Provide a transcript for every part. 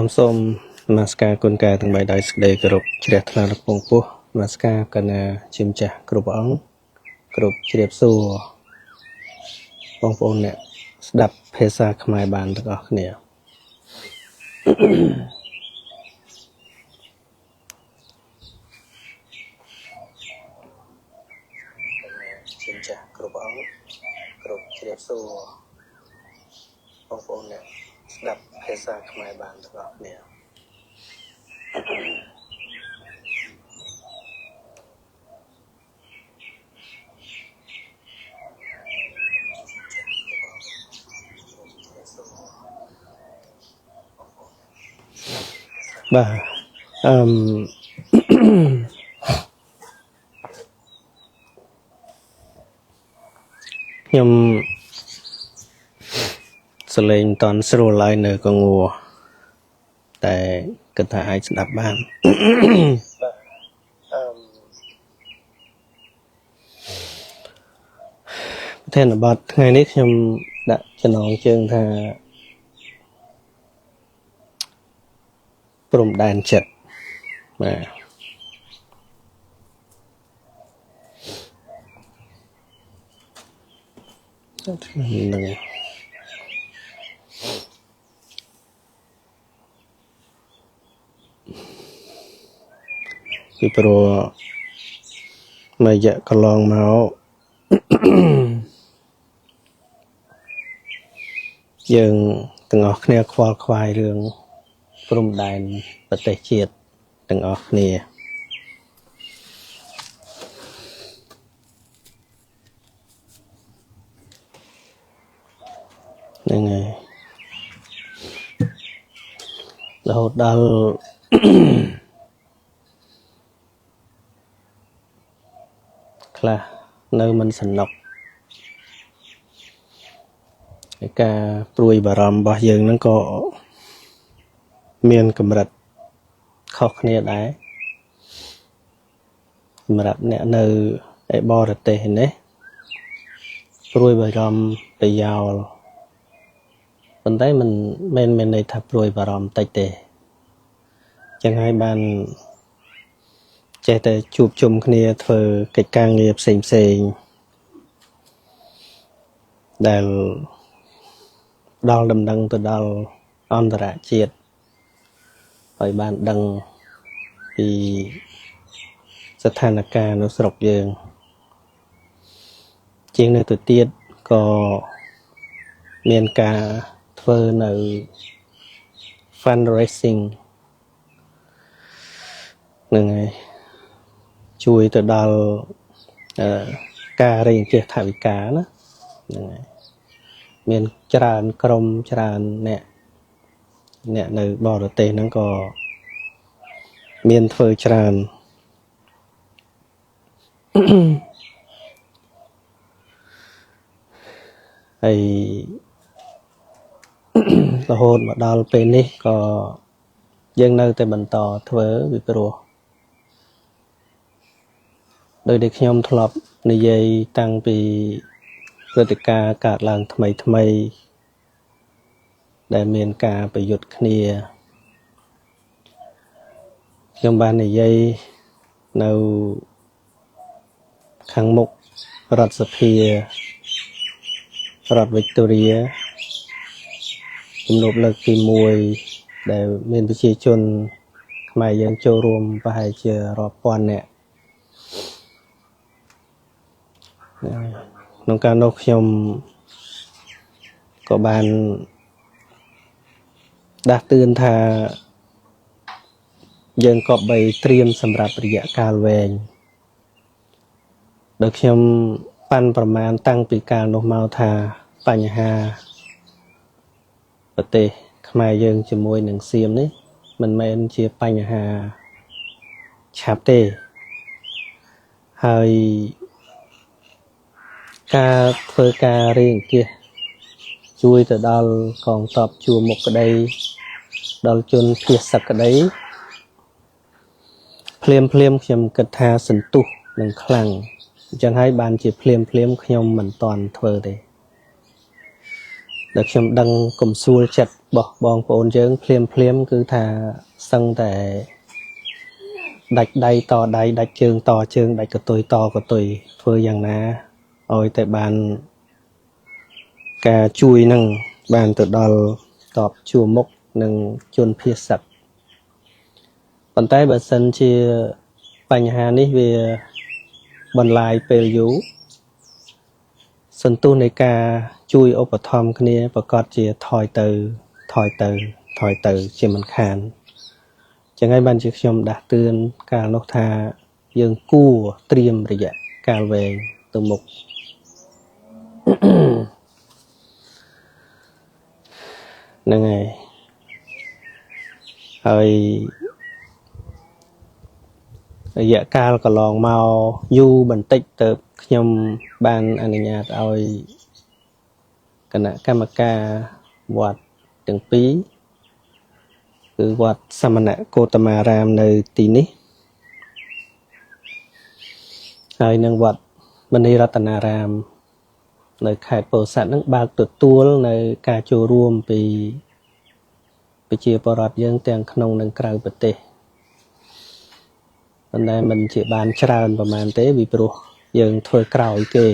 ខ្ញុំសូមនមស្ការគុណកាទាំងបីដោយសេចក្តីគោរពជ្រះថ្លាដល់ពងពោះនមស្ការកណាជាម្ចាស់គ្រប់ព្រះអង្គគ្រប់ជ្រាបសួរបងប្អូនអ្នកស្ដាប់ភាសាខ្មែរបានទាំងអស់គ្នាជាម្ចាស់គ្រប់ព្រះអង្គគ្រប់ជ្រាបសួរបងប្អូនអ្នកស្ដាប់ភាសាខ្មែរបានទាំងអស់គ្នាបាទអឺខ្ញុំសលេងតន់ស្រួលឡើយនៅកងួរតែគិតថាអាចស្ដាប់បានបាទអឺប្រធានបទថ្ងៃនេះខ្ញុំដាក់ចំណងជើងថាព្រំដែនចិត្តបាទហ្នឹងពីព្រោះមួយរយៈកន្លងមកយើងទាំងអស់គ្នាខ្វល់ខ្វាយរឿងព្រំដែនប្រទេសជាតិទាំងអស់គ្នាហ្នឹងហើយរហូតដល់ខ្លះនៅមិនសំណុកឯការព្រួយបារម្ភរបស់យើងហ្នឹងក៏មានកម្រិតខុសគ្នាដែរសម្រាប់អ្នកនៅឯបរទេសនេះព្រួយបារម្ភប្រយោលប៉ុន្តែមិនមែនមានន័យថាព្រួយបារម្ភតិចទេចឹងហើយបានចេះតែជួបជុំគ្នាធ្វើកិច្ចការងារផ្សេងផ្សេងដែលដល់ដំណឹងទៅដល់អន្តរជាតិឲ្យបានដឹងពីស្ថានភាពនៅស្រុកយើងជាងនៅទៅទៀតក៏មានការធ្វើនៅ fundraising ហ្នឹងហើយជួយទៅដល់ការរៃអង្គាសថវិកាណាហ្នឹងហើយមានច្រើនក្រុមច្រើនអ្នកនៅបរទេសហ្នឹងក៏មានធ្វើច្រើនហើយរហូតមកដល់ពេលនេះក៏យើងនៅតែបន្តធ្វើពីព្រោះដោយដែលខ្ញុំធ្លាប់និយាយតាំងពីព្រឹត្តិការណ៍កើតឡើងថ្មីថ្មីដែលមានការប្រយុទ្ធគ្នាខ្ញុំបាននិយាយនៅខាងមុខរដ្ឋសភារដ្ឋវិកតូរីជំនួបលើកទី1ដែលមានប្រជាជនខ្មែរយើងចូលរួមប្រហែលជារាប់ពាន់នាក់ក្នុងការនោះខ្ញុំក៏បានដាស់តឿនថាយើងក៏បីត្រៀមសម្រាប់រយៈកាលវែងដោយខ្ញុំប៉ាន់ប្រមាណតាំងពីកាលនោះមកថាបញ្ហាប្រទេសខ្មែរយើងជាមួយនឹងសៀមនេះមិនមែនជាបញ្ហាឆាប់ទេហើយការធ្វើការរៃអង្គាសជួយទៅដល់កងទ័ពជួរមុខក្តីដល់ជនភៀសសឹកក្តីភ្លាមភ្លាមខ្ញុំគិតថាសន្ទុះនឹងខ្លាំងអញ្ចឹងហើយបានជាភ្លាមភ្លាមខ្ញុំមិនទាន់ធ្វើទេ ដែលខ្ញុំដឹងកំសួលចិត្តរបស់បងប្អូនយើងភ្លាមភ្លាមគឺថាសឹងតែដាច់ដៃតដៃដាច់ជើងតជើងដាច់កតុយតកតុយធ្វើយ៉ាងណាឲ្យតែបានការជួយនឹងបានទៅដល់តបជួរមុខនិងជនភៀសសឹកប៉ុន្តែបើសិនជាបញ្ហានេះវាបន្លាយពេលយូរសន្ទុះនៃការជួយឧបត្ថម្ភគ្នាប្រកាសជាថយទៅថយទៅថយទៅជាមិនខានចឹងហើយបានជាខ្ញុំដាស់តឿនកាលនោះថាយើងគួរត្រៀមរយៈកាលវែងទៅមុខហ្នឹងហើយហើយរយៈកាលកន្លងមកយូរបន្តិចទៅខ្ញុំបានអនុញ្ញាតឲ្យគណៈកម្មការវត្តទាំងពីរគឺវត្តសមណគោតមារាមនៅទីនេះហើយនឹងវត្តមនីរតនារាមនៅខេត្តពោធិ៍សាត់នឹងបើកទទួលនៅការចូលរួមពីប្រជាពលរដ្ឋយើងទាំងក្នុងនិងក្រៅប្រទេសប៉ុន្តែមិនជាបានច្រើនប្រហែលទេពីព្រោះយើងធ្វើក្រោយគេ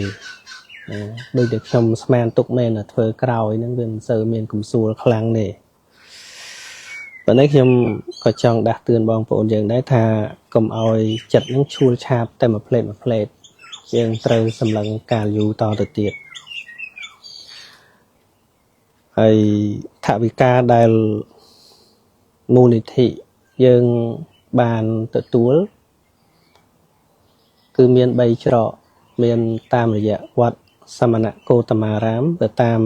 ដូចតែខ្ញុំស្មានទុកមែនថាធ្វើក្រោយហ្នឹងវាមិនសូវមានកំសួលខ្លាំងទេប៉ុន្តែខ្ញុំក៏ចង់ដាស់តឿនបងប្អូនយើងដែរថាកុំឲ្យចិត្តហ្នឹងឈួលឆាបតែមួយផ្លេតមួយផ្លេតយើងត្រូវសម្លឹងកាលយូរតទៅទៀតហើយថវិកាដែលមូលនិធិយើងបានទទួលគឺមាន3ច្រកមានតាមរយៈវត្តសមណគោតមារាមទៅតាម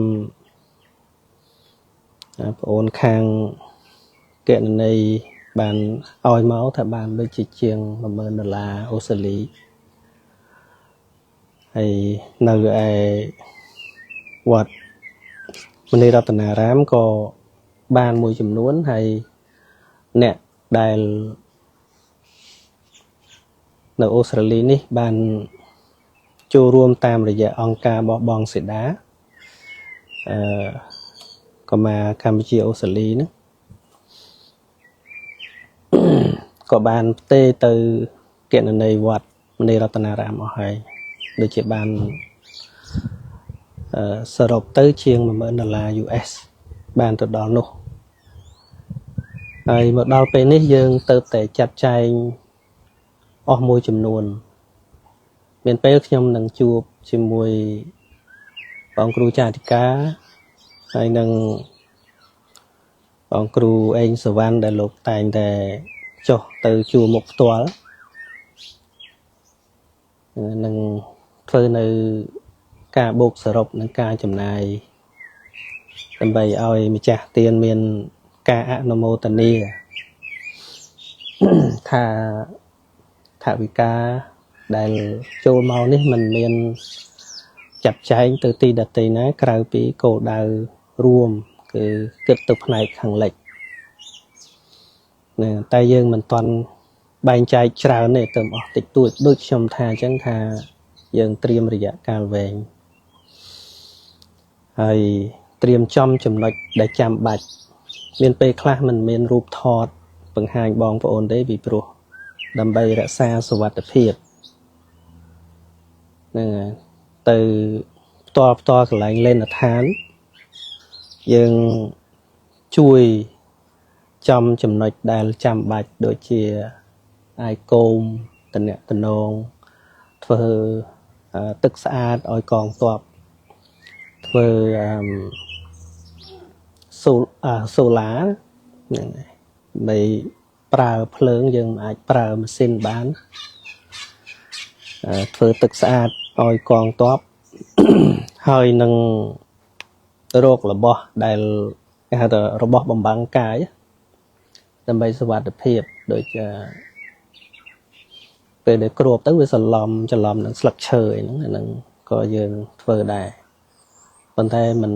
ប្អូនខាងគណនីបានឲ្យមកថាបានដូចជាជាង10000ដុល្លារអូស្ត្រាលីហើយនៅឯវត្តមនីរតនារាមក៏បានមួយចំនួនហើយអ្នកដែលនៅអូស្ត្រាលីនេះបានចូលរួមតាមរយៈអង្គការបោះបង់សេដាកម្មាកម្ពុជាអូស្ត្រាលីហ្នឹងក៏បានផ្ទេរទៅគណនីវត្តមនីរតនារាមអស់ហើយដូចជាបានសរុបទៅជាង10000ដុល្លារ US បានទៅដល់នោះហើយមកដល់ពេលនេះយើងទៅតែចាត់ចែងអស់មួយចំនួនមានពេលខ្ញុំនឹងជួបជាមួយបងគ្រូចារិកាហើយនឹងបងគ្រូអេងសវណ្ណដែលលោកតែងតែចុះទៅជួមុខផ្ទាល់នឹងធ្វើនៅការបូកសរុបនិងការចំណាយដើម្បីឲ្យម្ចាស់ទានមានការអនុមោទនាថាថវិកាដែលចូលមកនេះมันមានចាត់ចែងទៅទីដទៃណាក្រៅពីគោលដៅរួមគឺគិតទៅផ្នែកខាងលិចណាតែយើងមិនទាន់បែងចែកច្រើនទេទៅអស់តិចតួចដូចខ្ញុំថាអញ្ចឹងថាយើងត្រៀមរយៈកាលវែងហើយត្រៀមចំចំណុចដែលចាំបាច់មានពេលខ្លះมันមានរូបថតបង្ហាញបងប្អូនទេពីព្រោះដើម្បីរក្សាសុវត្ថិភាពហ្នឹងទៅផ្ទាល់ផ្ទាល់កន្លែងលេនដ្ឋានយើងជួយចំចំណុចដែលចាំបាច់ដូចជាអាយកូមតំណតំណងធ្វើទឹកស្អាតឲ្យកងទ័ពធ្វើសូឡាហ្នឹងហើយដើម្បីប្រើភ្លើងយើងមិនអាចប្រើម៉ាស៊ីនបានធ្វើទឹកស្អាតឲ្យកងទ័ពហើយនឹងរោគរបស់ដែលគេហៅថារបស់បំបាំងកាយដើម្បីសុវត្ថិភាពដូចពេលដែលគ្របទៅវាសន្លំច្រឡំនឹងស្លឹកឈើអីហ្នឹងអាហ្នឹងក៏យើងធ្វើដែរប៉ុន្តែมัน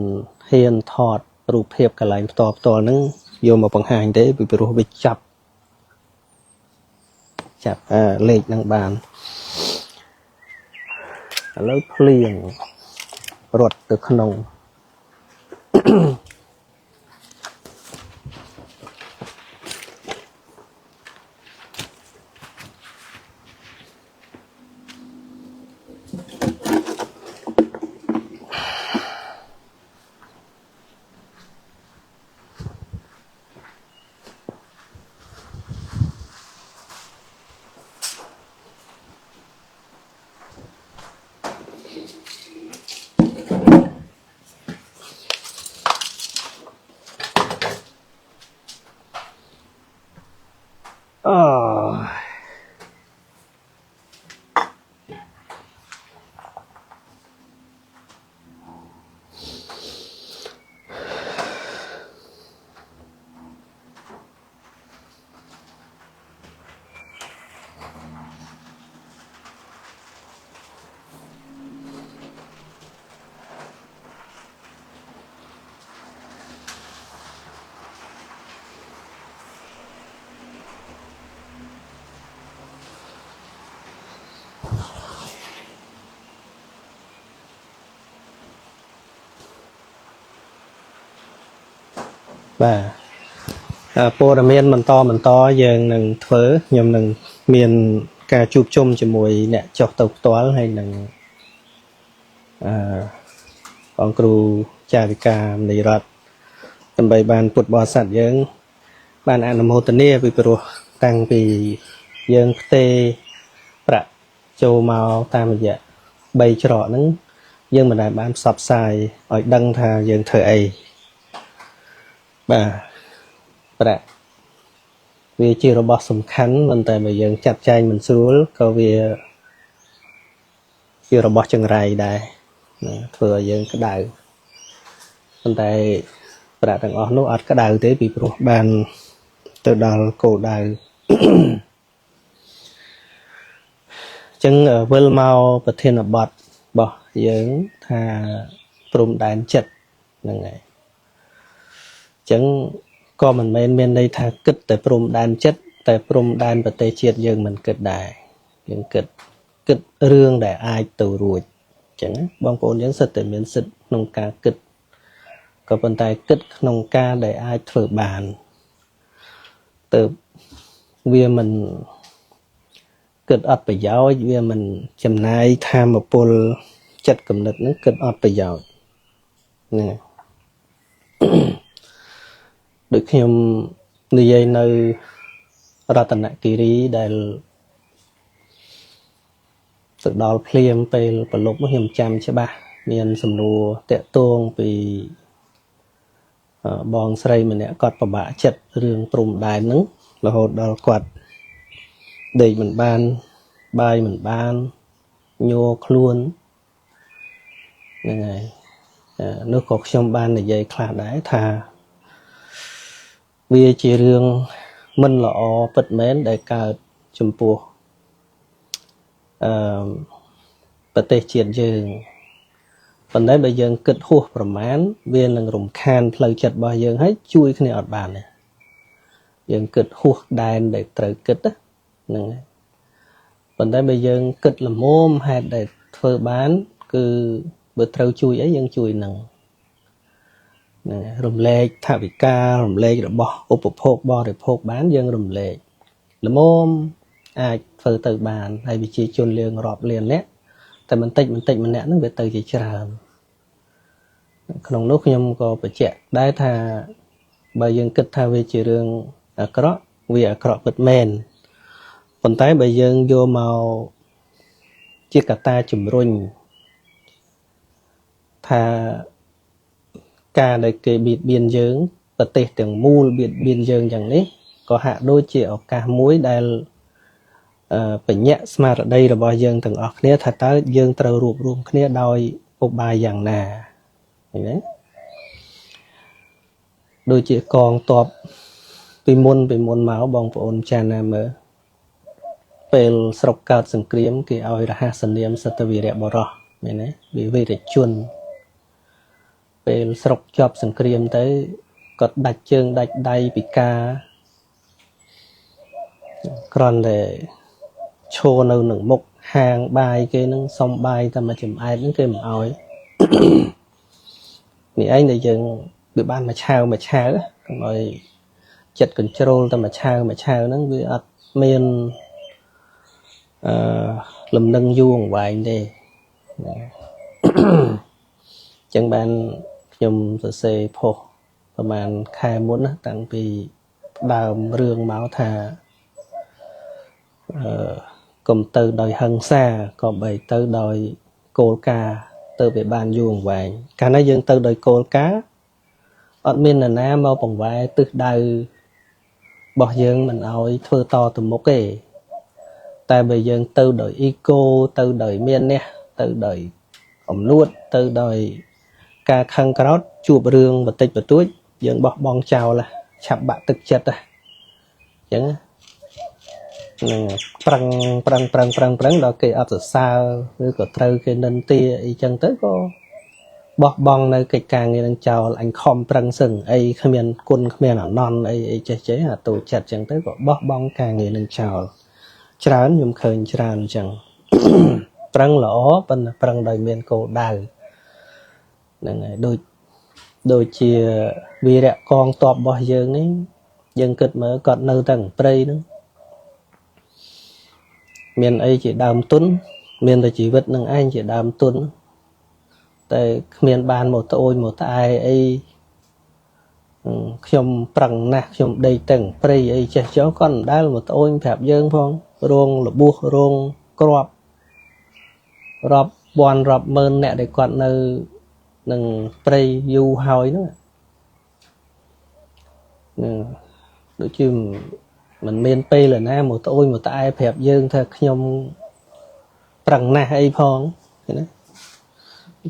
ហ៊ានថតរូបភាពកន្លែងផ្ទាល់ផ្ទាល់ហ្នឹងយកមកបង្ហាញទេពីព្រោះវាចាប់លេខហ្នឹងបានឥឡូវភ្លៀងរត់ទៅក្នុង អូ បាទ ព័ត៌មានបន្តបន្តយើងនឹងធ្វើខ្ញុំនឹងមានការជួបជុំជាមួយអ្នកចុះទៅផ្ទាល់ហើយនឹងអឺបងគ្រូចារិកាមនីរតដើម្បីបានពុទ្ធបរិស័ទយើង បានអនុមោទនាពីព្រោះតាំងពីយើងផ្ទេរប្រាក់ចូលមកតាមរយៈ3ច្រកហ្នឹងយើងមិនដែលបានផ្សព្វផ្សាយឲ្យដឹងថាយើងធ្វើអីបាទប្រាក់វាជារបស់សំខាន់ប៉ុន្តែបើយើងចាត់ចែងមិនស្រួលក៏វាជារបស់ចង្រៃដែរណាធ្វើឲ្យយើងក្តៅប៉ុន្តែប្រាក់ទាំងអស់នោះអត់ក្តៅទេពីព្រោះបានទៅដល់គោលដៅ ចឹងវិលមកប្រធានបទរបស់យើងថាព្រំដែនចិត្តហ្នឹងហើយចឹងក៏មិនមែនមានន័យថាគិតតែព្រំដែនចិត្តតែព្រំដែនប្រទេសជាតិយើងមិនគិតដែរយើងគិតរឿងដែលអាចទៅរួចចឹងបងប្អូនយើងសិតតែមានសិទ្ធិក្នុងការគិតក៏ប៉ុន្តែគិតក្នុងការដែលអាចធ្វើបានទៅវាមិនគិតអត់ប្រយោជន៍វាមិនចំណាយធម៌ពលចិត្តគំនិតហ្នឹងគិតអត់ប្រយោជន៍ហ្នឹងដូចខ្ញុំនិយាយនៅរតនគិរីដែលទៅដល់ភ្លាមពេលប្រលប់ខ្ញុំចាំច្បាស់មានសំណួរតាក់ទងពីបងស្រីម្នាក់គាត់ពិបាកចិត្តរឿងព្រំដែនហ្នឹងរហូតដល់គាត់ដេកមិនបានបាយមិនបានញ័រខ្លួនហ្នឹងហើយនោះក៏ខ្ញុំបាននិយាយខ្លះដែរថាវាជារឿងមិនល្អពិតមែនដែលកើតចំពោះប្រទេសជាតិយើងប៉ុន្តែបើយើងគិតហួសប្រមាណវានឹងរំខានផ្លូវចិត្តរបស់យើងហើយជួយគ្នាអត់បានទេយើងគិតហួសដែនដែលត្រូវគិតហ្នឹងហើយប៉ុន្តែបើយើងគិតល្មមហេតុដែលធ្វើបានគឺបើត្រូវជួយអីយើងជួយនឹងហ្នឹងរំលែកថវិការំលែករបស់ឧបភោគបរិភោគបានយើងរំលែកល្មមអាចធ្វើទៅបានហើយវិជាជនលៀងរាប់លានអ្នកតែបន្តិចបន្តិចម្នាក់ហ្នឹងវាទៅជាច្រើនក្នុងនោះខ្ញុំក៏បញ្ជាក់ដែរថាបើយើងគិតថាវាជារឿងអាក្រក់វាអាក្រក់ពិតមែនប៉ុន្តែបើយើងយកមកជាកត្តាជំរុញថាការដែលគេបៀតបៀនយើងប្រទេសទាំងមូលបៀតបៀនយើងយ៉ាងនេះក៏ហាក់ដូចជាឱកាសមួយដែលបញ្ញត្តិស្មារតីរបស់យើងទាំងអស់គ្នាថាតើយើងត្រូវរួបរួមគ្នាដោយឧបាយយ៉ាងណាឃើញទេដូចជាកងទ័ពពីមុនមកបងប្អូនចាណាមើលពេលស្រុកកើតសង្គ្រាមគេឲ្យរហស្សនាមសតវីរៈបរោះមែនទេវាវីរជនពេលស្រុកជាប់សង្គ្រាមទៅគាត់ដាច់ជើងដាច់ដៃពិការគ្រាន់តែឈរនៅនឹងមុខហាងបាយគេនឹងសុំបាយតែមួយចំអែតនឹងគេមិនអោយនេះឯងដែលយើង វាបានមួយឆាវមួយឆាវកុំឲ្យចិត្ត control តែមួយឆាវមួយឆាវហ្នឹងវាអត់មានអឺលំនឹងយូរអង្វែងទេណាចឹងបានខ្ញុំសរសេរផុសប្រហែលខែមុនណាតាំងពីដើមរឿងមកថាអឺកុំទៅដោយហិង្សាក៏បីទៅដោយគោលការណ៍ទៅវាបានយូរអង្វែងកាលណាយើងទៅដោយគោលការណ៍អត់មាននរណាមកបង្វែរទិសដៅរបស់យើងមិនឲ្យធ្វើតទៅមុខទេតែបើយើងទៅដោយអ៊ីកូទៅដោយមានះទៅដោយអំនួតទៅដោយការខឹងក្រោតជួបរឿងបន្តិចបន្តួចយើងបោះបង់ចោលឆាប់បាក់ទឹកចិត្តអញ្ចឹងនឹងប្រឹងប្រឹងប្រឹងប្រឹងប្រឹងដល់គេអត់សរសើរឬក៏ត្រូវគេនិន្ទាអីចឹងទៅក៏បោះបង់នៅកិច្ចការងារនឹងចោលអញខំប្រឹងសឹងអីគ្មានគុណគ្មានអានន្ទអីអីចេះចេះអាតូចចិត្តចឹងទៅក៏បោះបង់ការងារនឹងចោលច្រើនខ្ញុំឃើញច្រើនអញ្ចឹងប្រឹងល្អប៉ុន្តែប្រឹងដោយមានគោលដៅហ្នឹងហើយដូចជាវីរៈកងទ័ពរបស់យើងនេះយើងគិតមើលគាត់នៅតែព្រៃហ្នឹងមានអីជាដើមទុនមានតែជីវិតនឹងឯងជាដើមទុនតែគ្មានបានមកត្អូញមកត្អែអីខ្ញុំប្រឹងណាស់ខ្ញុំដេកទាំងព្រៃអីចេះចោលគាត់មិនដែលមកត្អូញប្រាប់យើងផងរងរបួសរងគ្រាប់រាប់ពាន់រាប់ម៉ឺនអ្នកដែលគាត់នៅនឹងព្រៃយូរហើយហ្នឹងដូចជាមិនមានពេលណាមកត្អូញមកត្អែប្រាប់យើងថាខ្ញុំប្រឹងណាស់អីផងណា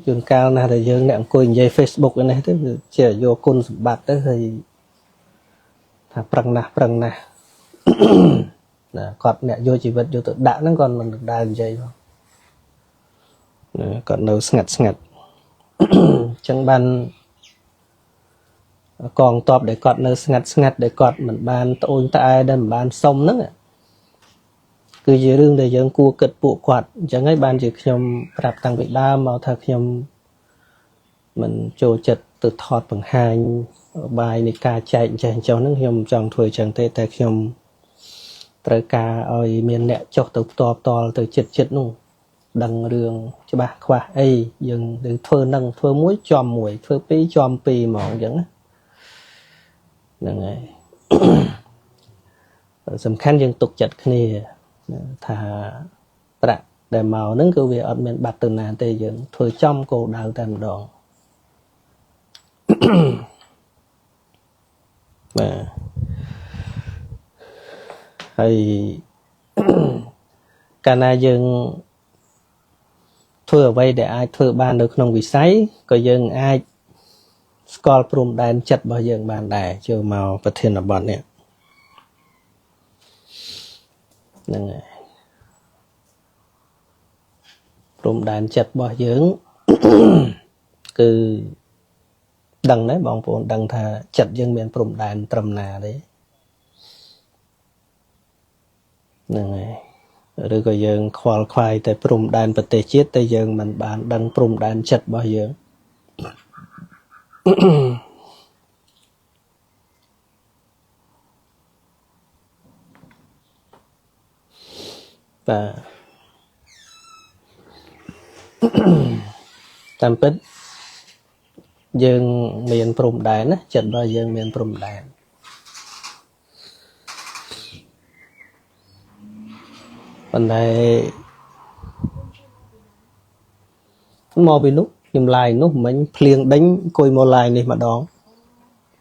ជួនកាលណាស់ដែលយើងអ្នកអង្គុយនិយាយ Facebook នេះទៅជាយកគុណសម្បត្តិទៅហើយថាប្រឹងណាស់ប្រឹងណាស់ណាគាត់អ្នកយកជីវិតយកទៅដាក់ហ្នឹងគាត់មិនដែលនិយាយផងណាគាត់នៅស្ងាត់ស្ងាត់អញ្ចឹងបានកងទ័ពដែលគាត់នៅស្ងាត់ស្ងាត់ដែលគាត់មិនបានត្អូញត្អែដែលមិនបានសុំហ្នឹងគឺជារឿងដែលយើងគួរគិតពួកគាត់អញ្ចឹងហើយបានជាខ្ញុំប្រាប់តាំងពីដើមមកថាខ្ញុំមិនចូលចិត្តទៅថតបង្ហាញបាយនៃការចែកចេះចុះហ្នឹងខ្ញុំចង់ធ្វើអញ្ចឹងទេតែខ្ញុំត្រូវការឲ្យមានអ្នកចុះទៅផ្ទាល់ផ្ទាល់ទៅចិត្តចិត្តនោះដឹងរឿងច្បាស់ខ្វះអីយើងនឹងធ្វើនឹងធ្វើមួយចំមួយធ្វើពីរចំពីរហ្មងអញ្ចឹងណាហ្នឹងហើយសំខាន់យើងទុកចិត្តគ្នាថាប្រាក់ដែលមកហ្នឹងគឺវាអត់មានបាត់ទៅណាទេយើងធ្វើចំគោលដៅតែម្ដងបាទហើយកាលណាយើងធ្វើអ្វីដែលអាចធ្វើបាននៅក្នុងវិស័យក៏យើងអាចស្គាល់ព្រំដែនចិត្តរបស់យើងបានដែរចូលមកប្រធានបទនេះហ្នឹងហើយព្រំដែនចិត្តរបស់យើងគឺដឹងដែរបងប្អូនដឹងថាចិត្តយើងមានព្រំដែនត្រឹមណាទេហ្នឹងហើយឬក៏យើងខ្វល់ខ្វាយតែព្រំដែនប្រទេសជាតិតែយើងមិនបានដឹងព្រំដែនចិត្តរបស់យើងបាទតាមពិតយើងមានព្រំដែនណាចិត្តរបស់យើងមានព្រំដែនប៉ុន្តែមកពីនោះខ្ញុំឡាយនោះមិញភ្លៀងដេញអង្គុយមកឡាយនេះម្ដង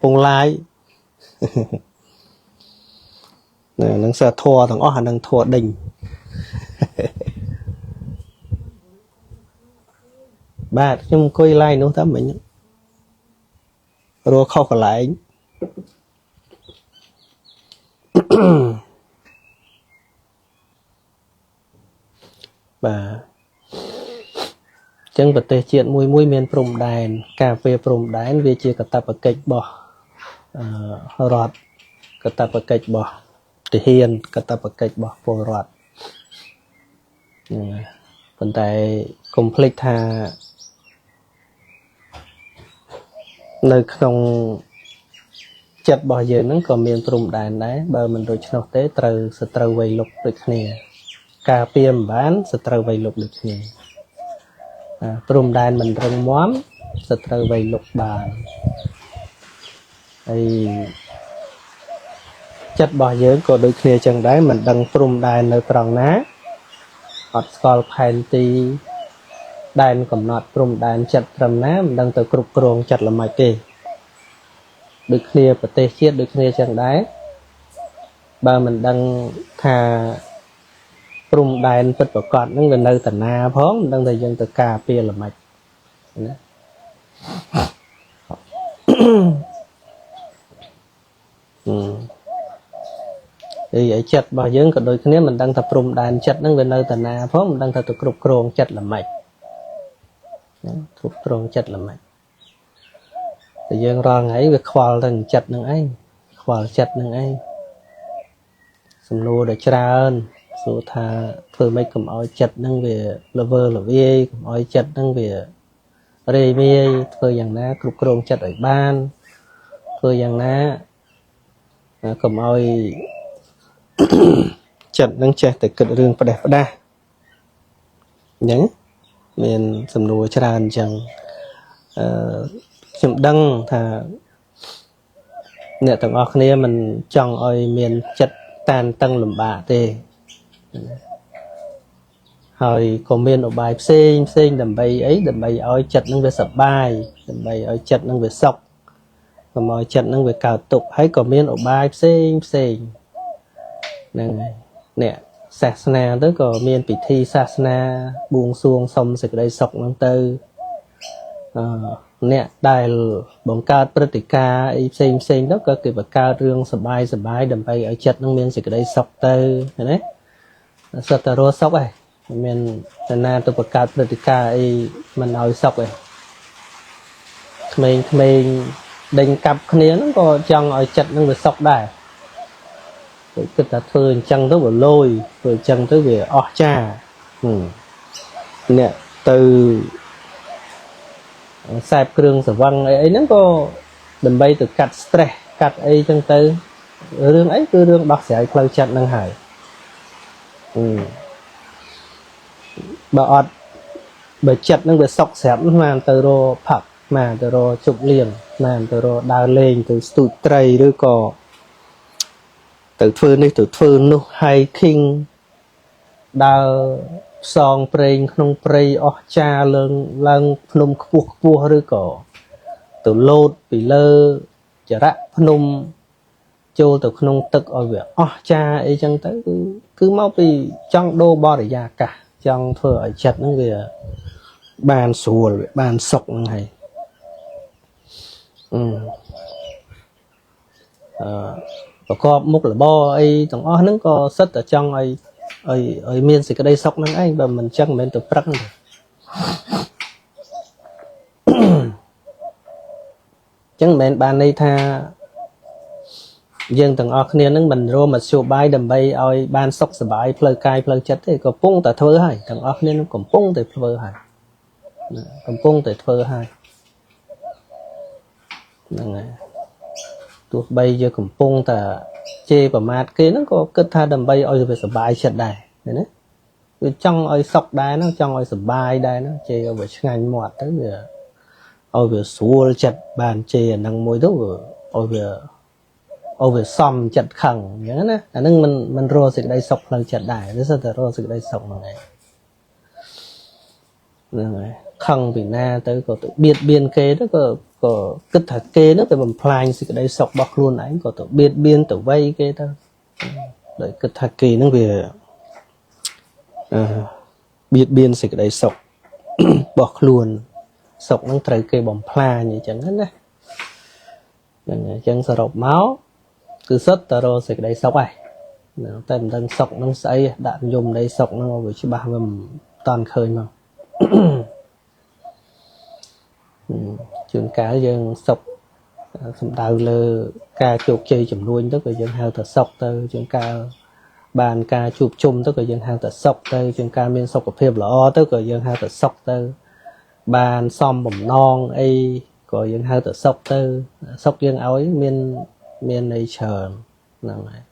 ពងឡាយនឹងសើធัวទាំងអស់អានឹងធัวដេញបាទខ្ញុំអង្គុយឡាយនោះតែមិញរកខុសកន្លែងបាទចឹងប្រទេសជាតិមួយមួយមានព្រំដែនការពារព្រំដែនវាជាកាតព្វកិច្ចរបស់រដ្ឋកាតព្វកិច្ចរបស់ទាហានកាតព្វកិច្ចរបស់ពលរដ្ឋប៉ុន្តែកុំភ្លេចថា នៅក្នុងចិត្តរបស់យើងហ្នឹងក៏មានព្រំដែនដែរបើមិនដូច្នោះទេត្រូវសត្រូវវៃលុកដូចគ្នាការពារមិនបានសត្រូវវៃលុកដូចគ្នាព្រំដែនមិនរឹងមាំសត្រូវវៃលុកបានហើយចិត្តរបស់យើងក៏ដូចគ្នាចឹងដែរមិនដឹងព្រំដែននៅត្រង់ណាអត់ស្គាល់ផែនទីដែនកំណត់ព្រំដែនចិត្តត្រឹមណាមិនដឹងទៅគ្រប់គ្រងចិត្តល្មិចទេដូចគ្នាប្រទេសជាតិដូចគ្នាចឹងដែរបើមិនដឹងថាព្រំដែនពិតប្រាកដហ្នឹងវានៅតាណាផងមិនដឹងថាយើងទៅការពារល្មិចណាអីចិត្តរបស់យើងក៏ដូចគ្នាមិនដឹងថាព្រំដែនចិត្តហ្នឹងវានៅតាណាផងមិនដឹងថាទៅគ្រប់គ្រងចិត្តល្មិចណាគ្រប់គ្រងចិត្តល្មិចតែយើងរាល់ថ្ងៃវាខ្វល់ទៅចិត្តនឹងឯងខ្វល់ចិត្តនឹងឯងសំណួរដែលច្រើនសួរថាធ្វើម៉េចកុំឲ្យចិត្តនឹងវាល្វើល្វាយកុំឲ្យចិត្តនឹងវារេមាយធ្វើយ៉ាងណាគ្រប់គ្រងចិត្តឲ្យបានធ្វើយ៉ាងណាកុំឲ្យចិត្តនឹងចេះតែគិតរឿងផ្ដេសផ្ដាស់អញ្ចឹងមានសំណួរច្រើនអញ្ចឹងអឺខ្ញុំដឹងថាអ្នកទាំងអស់គ្នាមិនចង់ឲ្យមានចិត្តតានតឹងលំបាកទេហើយក៏មានឧបាយផ្សេងផ្សេងដើម្បីអីដើម្បីឲ្យចិត្តនឹងវាសប្បាយដើម្បីឲ្យចិត្តនឹងវាសុខកុំឲ្យចិត្តនឹងវាកើតទុក្ខហើយក៏មានឧបាយផ្សេងផ្សេងហ្នឹងហើយអ្នកសាសនាទៅក៏មានពិធីសាសនាបួងសួងសុំសេចក្តីសុខហ្នឹងទៅអ្នកដែលបង្កើតព្រឹត្តិការណ៍អីផ្សេងផ្សេងទៅក៏គេបង្កើតរឿងសបាយសបាយដើម្បីឲ្យចិត្តនឹងមានសេចក្តីសុខទៅណាសុទ្ធតែរស់សុខឯងមិនមានតាណាទៅបង្កើតព្រឹត្តិការណ៍អីមិនឲ្យសុខឯងក្មេងៗដេញកាប់គ្នាហ្នឹងក៏ចង់ឲ្យចិត្តនឹងវាសុខដែរគេគិតថាធ្វើអញ្ចឹងទៅវាលយធ្វើអញ្ចឹងទៅវាអស្ចារ្យអ្នកទៅខ្សែគ្រឿងស្រវឹងអីអីហ្នឹងក៏ដើម្បីទៅកាត់ stress កាត់អីចឹងទៅរឿងអីគឺរឿងដោះស្រាយផ្លូវចិត្តហ្នឹងហើយបើអត់បើចិត្តហ្នឹងវាសុខស្រាប់បានទៅរកផឹកបានទៅរកជប់លៀងបានទៅរកដើរលេងទៅស្ទូចត្រីឬក៏ទៅធ្វើនេះទៅធ្វើនោះ hiking ដើរផ្សងព្រេងក្នុងព្រៃអស្ចារ្យឡើងភ្នំខ្ពស់ខ្ពស់ឬក៏ទៅលោតពីលើចរៈភ្នំចូលទៅក្នុងទឹកឲ្យវាអស្ចារ្យអីចឹងទៅគឺមកពីចង់ដូរបរិយាកាសចង់ធ្វើឲ្យចិត្តហ្នឹងវាបានស្រួលវាបានសុខហ្នឹងហើយប្រកបមុខរបរអីទាំងអស់ហ្នឹងក៏សិតតែចង់ឲ្យមានសេចក្តីសុខហ្នឹងឯងបើមិនចឹងមិនមែនទៅប្រឹងទេចឹងមិនមែនបានន័យថាយើងទាំងអស់គ្នានឹងមិនរមធ្យោបាយដើម្បីឲ្យបានសុខសប្បាយផ្លូវកាយផ្លូវចិត្តទេកំពុងតែធ្វើហើយទាំងអស់គ្នានឹងកំពុងតែធ្វើហើយកំពុងតែធ្វើហើយហ្នឹងហើយទោះបីយើងកំពុងតែជេរប្រមាថគេហ្នឹងក៏គិតថាដើម្បីឲ្យវាសប្បាយចិត្តដែរឃើញទេវាចង់ឲ្យសុខដែរហ្នឹងចង់ឲ្យសប្បាយដែរហ្នឹងជេរឲ្យវាឆ្ងាញ់មាត់ទៅវាឲ្យវាស្រួលចិត្តបានជេរអាហ្នឹងមួយទៅឲ្យវាសំចិត្តខឹងអញ្ចឹងណាអាហ្នឹងមិនរកសេចក្តីសុខផ្លូវចិត្តដែរនេះសិតតែរកសេចក្តីសុខហ្នឹងឯងហ្នឹងហើយខឹងពីណាទៅក៏ទៅបៀតបៀនគេទៅក៏គិតថាគេនោះទៅបំផ្លាញសេចក្តីសុខរបស់ខ្លួនឯងក៏ទៅបៀតបៀនទៅវៃគេទៅដោយគិតថាគេនឹងវាបៀតបៀនសេចក្តីសុខរបស់ខ្លួនសុខនឹងត្រូវគេបំផ្លាញអញ្ចឹងណាហ្នឹងអញ្ចឹងសរុបមកគឺសុទ្ធតែរកសេចក្តីសុខឯងតែមិនដឹងសុខនឹងស្អីដាក់និយមនៃសុខនឹងឲ្យវាច្បាស់វាមិនតាន់ឃើញមកជួនកាលយើងសុខសំដៅលើការជោគជ័យចំនួនទៅក៏យើងហៅថាសុខទៅជួនកាលបានការជួបជុំទៅក៏យើងហៅថាសុខទៅជួនកាលមានសុខភាពល្អទៅក៏យើងហៅថាសុខទៅបានសមបំណងអី ក៏យើងហៅទៅសុកទៅសុកយើងឲ្យមានមានន័យច្រើនហ្នឹងហើយ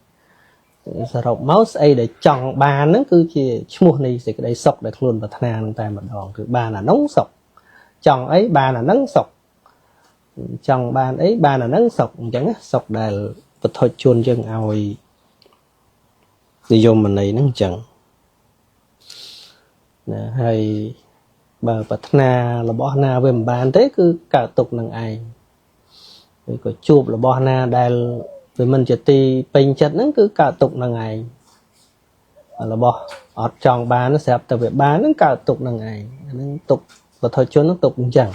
សរុបមកស្អីដែលចង់បានហ្នឹងគឺជាឈ្មោះនៃសេចក្តីសុខដែលខ្លួនប្រាថ្នានឹងតែម្ដងគឺបានអានោះសុខចង់អីបានអាហ្នឹងសុខចង់បានអីបានអាហ្នឹងសុខអញ្ចឹងសុខដែលពុទ្ធជនយើងឲ្យនិយមន័យហ្នឹងអញ្ចឹងណាហើយបើប្រាថ្នារបស់ណាវាមិនបានទេគឺកើតទុកនឹងឯងឬក៏ជួបរបស់ណាដែលវាមិនជាទីពេញចិត្តហ្នឹងគឺកើតទុកនឹងឯងរបស់អត់ចង់បានស្រាប់តែវាបានហ្នឹងកើតទុកនឹងឯងហ្នឹងទុកពុទ្ធជនហ្នឹងទុកអញ្ចឹង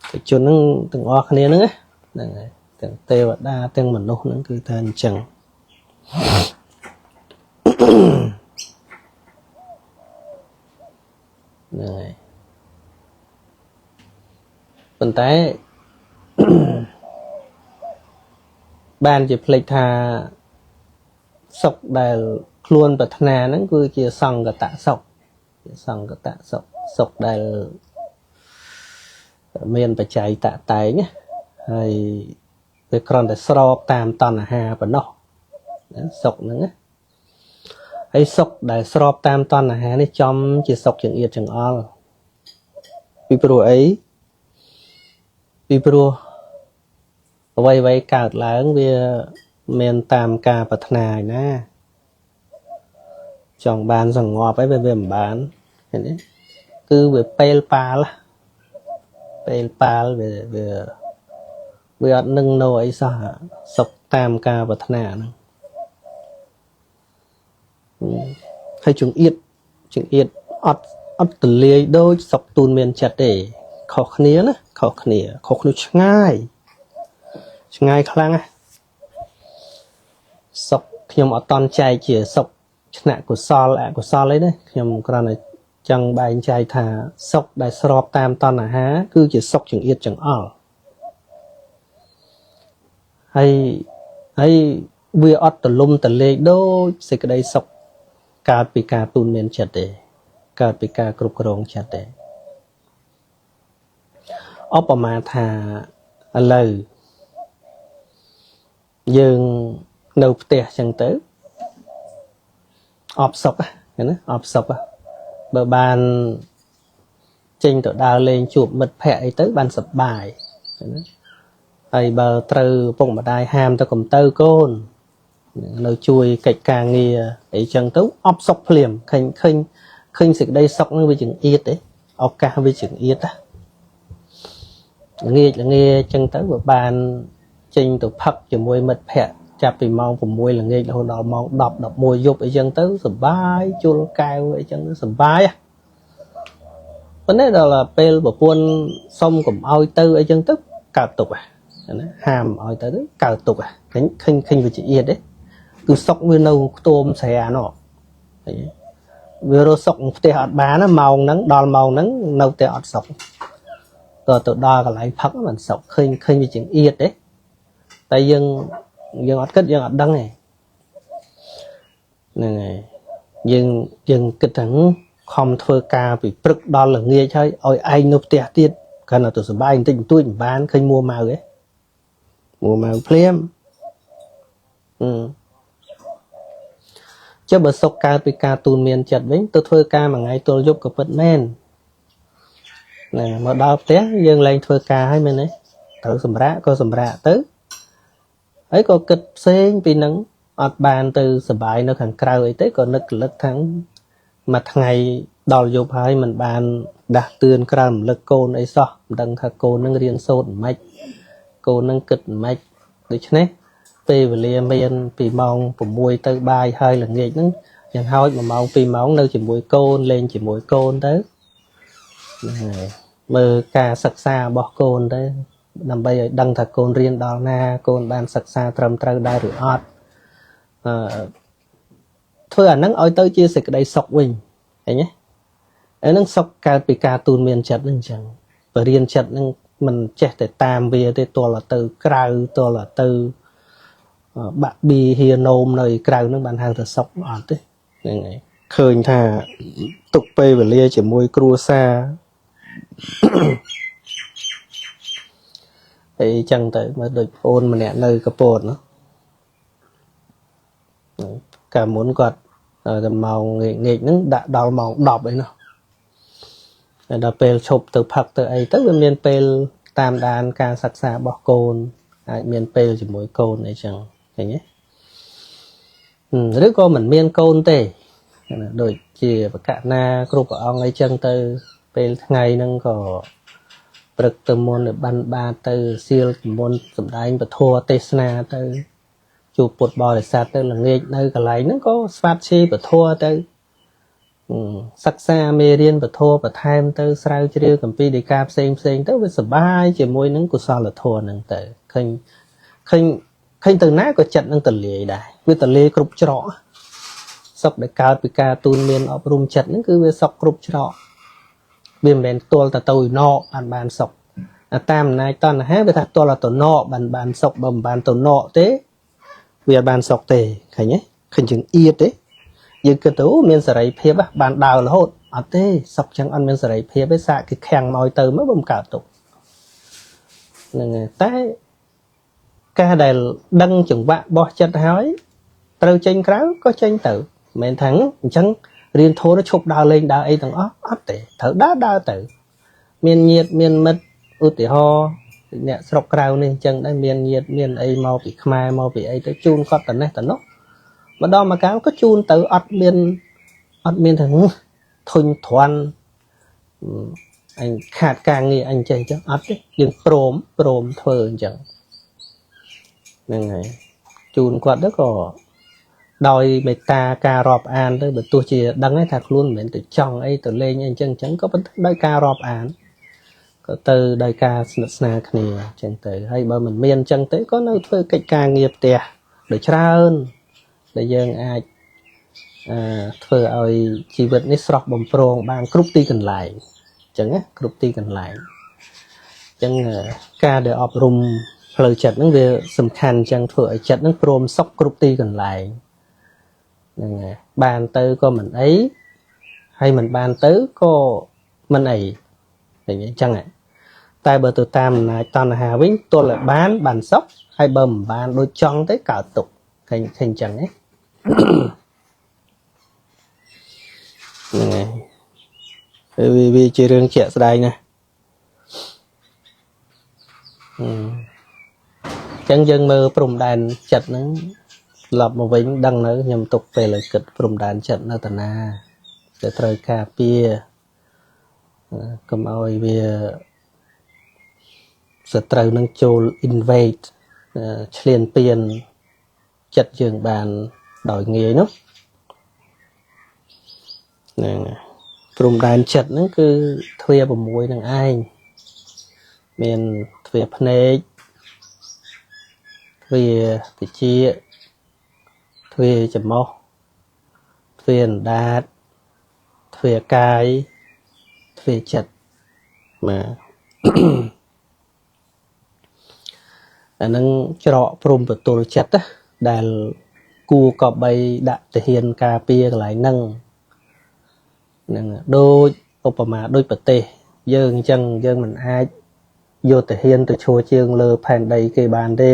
ពុទ្ធជនហ្នឹងទាំងអស់គ្នាហ្នឹងហ្នឹងហើយទាំងទេវតាទាំងមនុស្សហ្នឹងគឺថាអញ្ចឹងហ្នឹងហើយប៉ុន្តែបានជាភ្លេចថាសុខដែលខ្លួនប្រាថ្នាហ្នឹងគឺជាសង្កតសុខជាសង្កតសុខសុខដែលមានបច្ច័យតតែងណាហើយវាគ្រាន់តែស្របតាមតណ្ហាប៉ុណ្ណោះណាសុខហ្នឹងណាហើយសុខដែលស្របតាមតណ្ហានេះចំជាសុខចង្អៀតចង្អល់ពីព្រោះអីពីព្រោះអ្វីៗកើតឡើងវាមានតាមការប្រាថ្នាឯណាចង់បានសង្ងប់អីវាមិនបានឃើញទេគឺវាពេលប៉ាល់ពេលប៉ាល់វាវាវាអត់នឹងនៅអីសោះសុខតាមការប្រាថ្នាហ្នឹងហើយចង្អៀតចង្អៀតអត់អត់ទលាយដូចសុខទូនមានចិត្តទេខុសគ្នាណាខុសគ្នាខុសគ្នាឆ្ងាយឆ្ងាយខ្លាំងណាសុខខ្ញុំអត់តន់ចែកជាសុខឆ្នាក់កុសលអកុសលអីទេខ្ញុំគ្រាន់តែចង់បែងចែកថាសុខដែលស្របតាមតណ្ហាគឺជាសុខចង្អៀតចង្អល់ហើយហើយវាអត់ទលំទលេកដូចសេចក្តីសុខកើតពីការទូនមានចិត្តទេកើតពីការគ្រប់គ្រងចិត្តទេឧបមាថាឥឡូវយើងនៅផ្ទះចឹងទៅអបសុខណាអបសុខបើបានចេញទៅដើរលេងជួបមិត្តភ័ក្តិអីទៅបានសប្បាយណាហើយបើត្រូវឪពុកម្ដាយហាមទៅកុំទៅកូននៅជួយកិច្ចការងារអីចឹងទៅអបសុខភ្លាមឃើញឃើញឃើញសេចក្តីសុខនឹងវាចង្អៀតទេឱកាសវាចង្អៀតណាល្ងាចល្ងាចចឹងទៅបើបានចេញទៅផឹកជាមួយមិត្តភ័ក្តិចាប់ពីម៉ោង6ល្ងាចរហូតដល់ម៉ោង10 11យប់អីចឹងទៅសប្បាយជុលកែវអីចឹងទៅសប្បាយប៉ុន្តែដល់ពេលប្រពន្ធសុំកុំឲ្យទៅអីចឹងទៅកើតទុកណាហាមឲ្យទៅកើតទុកឃើញឃើញឃើញវាជាអៀតទេគឺសុកវានៅខ្ទមស្រានោះវារកសុកផ្ទះអត់បានណាម៉ោងហ្នឹងដល់ម៉ោងហ្នឹងនៅផ្ទះអត់សុកតទៅដល់កន្លែងផឹកមិនសុកឃើញឃើញវាជាអៀតទេតែយើងយើងអត់គិតយើងអត់ដឹងទេហ្នឹងហើយយើងយើងគិតថាខំធ្វើការពីព្រឹកដល់ល្ងាចហើយឲ្យឯងនៅផ្ទះទៀតគ្រាន់តែទៅសប្បាយបន្តិចបន្តួចមិនបានឃើញមួម៉ៅទេមួម៉ៅភ្លាមចុះបើសុខកើតពីការទូនមានចិត្តវិញទៅធ្វើការមួយថ្ងៃទល់យប់ក៏ពិតមែនណាមកដល់ផ្ទះយើងលែងធ្វើការហើយមែនទេត្រូវសម្រាកក៏សម្រាកទៅហើយក៏គិតផ្សេងពីនឹងអត់បានទៅសប្បាយនៅខាងក្រៅអីទេក៏នឹករលឹកថាមួយថ្ងៃដល់យប់ហើយមិនបានដាស់តឿនក្រៅរំលឹកកូនអីសោះមិនដឹងថាកូននឹងរៀនសូត្រមិនម៉េចកូននឹងគិតមិនម៉េចដូច្នេះពេលវេលាមានពីម៉ោង6ទៅបាយហើយល្ងាចហ្នឹងយ៉ាងហោច1ម៉ោង2ម៉ោងនៅជាមួយកូនលេងជាមួយកូនទៅហ្នឹងហើយមើលការសិក្សារបស់កូនទៅដើម្បីឲ្យដឹងថាកូនរៀនដល់ណាកូនបានសិក្សាត្រឹមត្រូវដែរឬអត់អឺធ្វើអាហ្នឹងឲ្យទៅជាសេចក្តីសុខវិញឃើញទេអាហ្នឹងសុខកើតពីការទូនមានចិត្តហ្នឹងអញ្ចឹងបរិញ្ញាចិត្តហ្នឹងមិនចេះតែតាមវាទេទល់ទៅក្រៅទល់ទៅបាក់ប៊ីហៀណូមនៅក្រៅហ្នឹងបានហៅថាសុខអត់ទេហ្នឹងហើយឃើញថាទុកពេលវេលាជាមួយគ្រួសារ អីចឹងទៅមើលដូចអូនម្នាក់នៅកពតនោះកាលមុនគាត់តែម៉ោងងាកហ្នឹងដាក់ដល់ម៉ោង10អីនោះហើយដល់ពេលឈប់ទៅផឹកទៅអីទៅវាមានពេលតាមដានការសិក្សារបស់កូនអាចមានពេលជាមួយកូនអីចឹងឃើញទេឬក៏មិនមានកូនទេដូចជាបកណាគ្រប់ព្រះអង្គអីចឹងទៅពេលថ្ងៃហ្នឹងក៏ព្រឹកទៅមុនបានបាទៅសៀលមុនសម្ដែងពធទេសនាទៅជួបពុទ្ធបរិស័ទទៅល្ងាចនៅកន្លែងហ្នឹងក៏ស្វាត់ชีពធទៅសិក្សាមេរៀនពធបន្ថែមទៅស្រាវជ្រាវកម្ពីដីកាផ្សេងផ្សេងទៅវាសប្បាយជាមួយនឹងកុសលធម៌ហ្នឹងទៅឃើញឃើញឃើញទៅណាក៏ចិត្តនឹងទលាយដែរវាទលាយគ្រប់ច្រកសុខដែលកើតពីការទូនមានអប់រំចិត្តហ្នឹងគឺវាសុខគ្រប់ច្រកវាមិនមែនទល់តែទៅឯណកបានបានសុខតាមអំណាចតណ្ហាវាថាទល់តែទៅណកបានបានសុខបើមិនបានទៅណកទេវាបានសុខទេឃើញទេឃើញជាងអៀតទេយើងគិតទៅមានសេរីភាពបានដើររហូតអត់ទេសុខចឹងអត់មានសេរីភាពទេសាកគេខាំងមកឲ្យទៅមកបំកើតទុកហ្នឹងហើយតែការដែលដឹងចង្វាក់បោះចិត្តហើយត្រូវចេញក្រៅក៏ចេញទៅមិនមែនថាអញ្ចឹងរៀនធម៌ឈប់ដើរលេងដើរអីទាំងអស់អត់ទេត្រូវដើរដើរទៅមានញាតិមានមិត្តឧទាហរណ៍អ្នកស្រុកក្រៅនេះអញ្ចឹងដែរមានញាតិមានអីមកពីខ្មែរមកពីអីទៅជូនគាត់តនេះតនោះម្ដងមកកាលក៏ជូនទៅអត់មានថាធុញទ្រាន់អញខាតការងារអញចេះអញ្ចឹងអត់ទេយើងព្រមធ្វើអញ្ចឹងហ្នឹងហើយជូនគាត់ទៅក៏ដោយមេត្តាការរាប់អានទៅបើទោះជាដឹងថាខ្លួនមិនមែនទៅចង់អីទៅលេងអីអញ្ចឹងអញ្ចឹងក៏ប៉ុន្តែដោយការរាប់អានក៏ទៅដោយការស្និទ្ធស្នាលគ្នាអញ្ចឹងទៅហើយបើមិនមានអញ្ចឹងទេក៏នៅធ្វើកិច្ចការងារផ្ទះដោយច្រើនដែលយើងអាចធ្វើឲ្យជីវិតនេះស្រស់បំព្រងបានគ្រប់ទីកន្លែងអញ្ចឹងណាគ្រប់ទីកន្លែងអញ្ចឹងការដែលអប់រំផ្លូវចិត្តហ្នឹងវាសំខាន់អញ្ចឹងធ្វើឲ្យចិត្តហ្នឹងព្រមសុខគ្រប់ទីកន្លែងហ្នឹងហើយបានទៅក៏មិនអីហើយមិនបានទៅក៏មិនអីអញ្ចឹងតែបើទៅតាមអំណាចតណ្ហាវិញទល់តែបានបានសុខហើយបើមិនបានដូចចង់ទេកើតទុក្ខឃើញអញ្ចឹងទេហ្នឹងហើយវាជារឿងជាក់ស្ដែងណាអញ្ចឹងយើងមើលព្រំដែនចិត្តហ្នឹងត្រឡប់មកវិញដឹងនៅខ្ញុំទុកពេលឲ្យគិតព្រំដែនចិត្តនៅតាណាដែលត្រូវការពារកុំឲ្យវាសត្រូវនឹងចូល invade ឈ្លានពានចិត្តយើងបានដោយងាយនោះហ្នឹងព្រំដែនចិត្តហ្នឹងគឺទ្វា6នឹងឯងមានទ្វាភ្នែកទ្វាតិចទ្វាច្រមុះទ្វាអណ្ដាតទ្វាកាយទ្វាចិត្តបាទអាហ្នឹងច្រកព្រំប្រទល់ចិត្តណាដែលគួរក៏បីដាក់ទាហានការពារកន្លែងហ្នឹងហ្នឹងដូចឧបមាដូចប្រទេសយើងអញ្ចឹងយើងមិនអាចយកទាហានទៅឈរជើងលើផែនដីគេបានទេ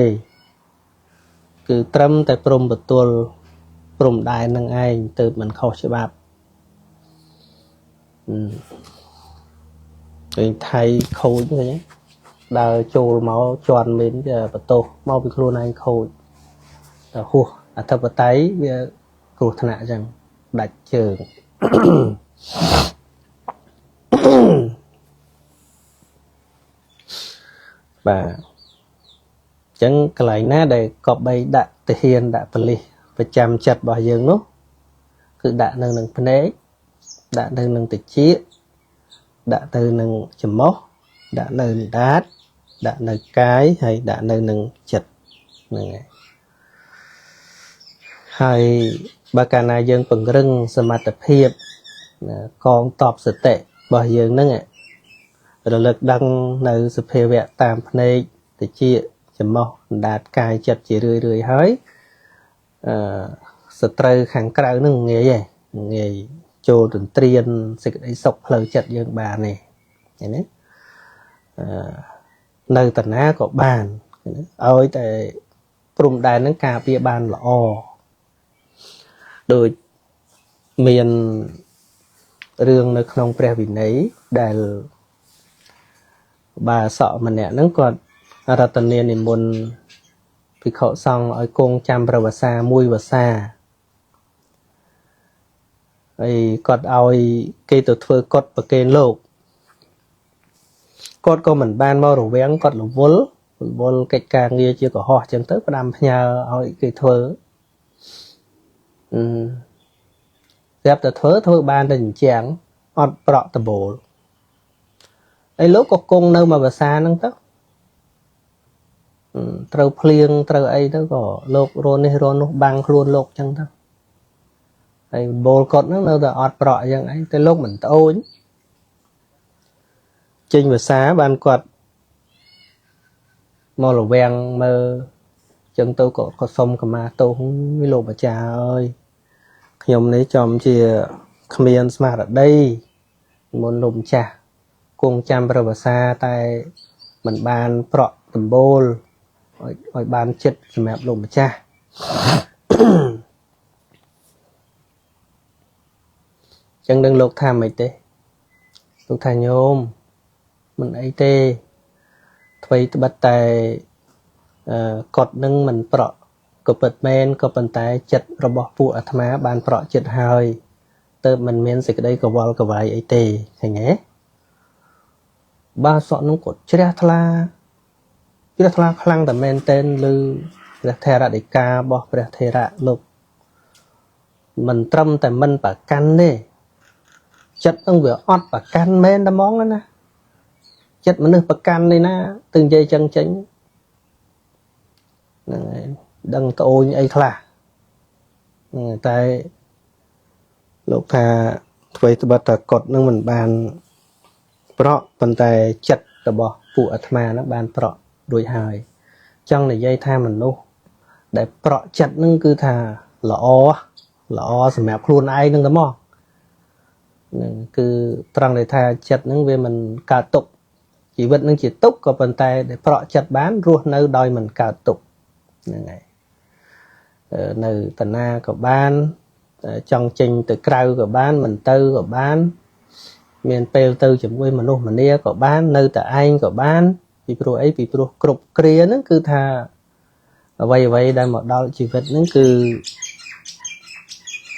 គឺត្រឹមតែព្រំប្រទល់ព្រំដែននឹងឯងទៅមិនខុសច្បាប់ឃើញថៃខូចឃើញដើរចូលមកជន់មានវាបន្ទោសមកពីខ្លួនឯងខូចតែហួសអធិបតេយ្យវាគ្រោះថ្នាក់អញ្ចឹងដាច់ជើងបាទអញ្ចឹងកន្លែងណាដែលកបីដាក់ទាហានដាក់ប៉ូលីសប្រចាំចិត្តរបស់យើងនោះគឺដាក់នៅនឹងភ្នែកដាក់នៅនឹងត្រចៀកដាក់ទៅនឹងច្រមុះដាក់នៅអណ្ដាតដាក់នៅកាយហើយដាក់នៅនឹងចិត្តហ្នឹងហើយហើយបើកាលណាយើងពង្រឹងសមត្ថភាពកងតបសតិរបស់យើងហ្នឹងរលឹកដឹងនៅសភាវៈតាមភ្នែកត្រចៀកច្រមុះអណ្ដាតកាយចិត្តជារឿយរឿយហើយសត្រូវខាងក្រៅហ្នឹងងាយហ៎ងាយចូលទន្ទ្រានសេចក្តីសុខផ្លូវចិត្តយើងបានទេឃើញទេ នៅតាណាក៏បានឲ្យតែព្រំដែនហ្នឹងការពារបានល្អដូចមានរឿងនៅក្នុងព្រះវិន័យដែលបាសកម្នាក់ហ្នឹងគាត់រតនានិមន្តភិក្ខុសង្ឃឲ្យគង់ចាំព្រះវស្សាមួយវស្សាហើយគាត់ឲ្យគេទៅធ្វើកុដប្រគេនលោកគាត់ក៏មិនបានមករវាងគាត់រវល់កិច្ចការងារជាកុហកអញ្ចឹងទៅផ្ដាំផ្ញើឲ្យគេធ្វើស្រាប់តែធ្វើបានតែអញ្ចឹងអត់ប្រក់ដបូលហើយលោកក៏គង់នៅមួយភាសាហ្នឹងទៅត្រូវភ្លៀងត្រូវអីទៅក៏លោករនេះរនោះបាំងខ្លួនលោកអញ្ចឹងទៅហើយបូលគាត់ហ្នឹងនៅតែអត់ប្រក់អញ្ចឹងឯងតែលោកមិនត្អូញចេញភាសាបានគាត់មករវាងមើលអញ្ចឹងទៅក៏សុំកម្មាទោសលោកម្ចាស់អើយខ្ញុំនេះចំជាគ្មានស្មារតីមុនលោកម្ចាស់គង់ចាំព្រះវស្សាតែមិនបានប្រក់ដំបូលឲ្យបានចិត្តសម្រាប់លោកម្ចាស់ចឹងនឹងលោកថាម៉េចទេលោកថាញោមមិនអីទេអ្វីត្បិតតែកត់នឹងមិនប្រក់ក៏ពិតមែនក៏ប៉ុន្តែចិត្តរបស់ពួកអាត្មាបានប្រក់ចិត្តហើយទៅមិនមានសេចក្តីកវល់កវាយអីទេឃើញទេបាសកនោះក៏ជ្រះថ្លាខ្លាំងតែមែនទែនឬព្រះថេរដីការបស់ព្រះថេរៈលោកមិនត្រឹមតែមិនប្រកាន់ទេចិត្តនឹងវាអត់ប្រកាន់មែនតែហ្មងណាចិត្តមនុស្សប្រកាន់នេះណាទៅនិយាយចឹងចេញហ្នឹងហើយដឹងត្អូញអីខ្លះតែលោកថាអ្វីត្បិតតែកត់នឹងមិនបានប្រក់ប៉ុន្តែចិត្តរបស់ពួកអាត្មានឹងបានប្រក់រួចហើយចង់និយាយថាមនុស្សដែលប្រក់ចិត្តនឹងគឺថាល្អល្អសម្រាប់ខ្លួនឯងនឹងតែមកនឹងគឺត្រង់ដែលថាចិត្តនឹងវាមិនកើតទុក្ខជីវិតនឹងជាទុក្ខក៏ប៉ុន្តែដែលប្រក់ចិត្តបានរស់នៅដោយមិនកើតទុក្ខហ្នឹងហើយនៅតាណាក៏បានចង់ចេញទៅក្រៅក៏បានមិនទៅក៏បានមានពេលទៅជាមួយមនុស្សម្នាក៏បាននៅតែឯងក៏បានពីព្រោះអីពីព្រោះគ្រប់គ្រាហ្នឹងគឺថាអ្វីៗដែលមកដល់ជីវិតហ្នឹងគឺ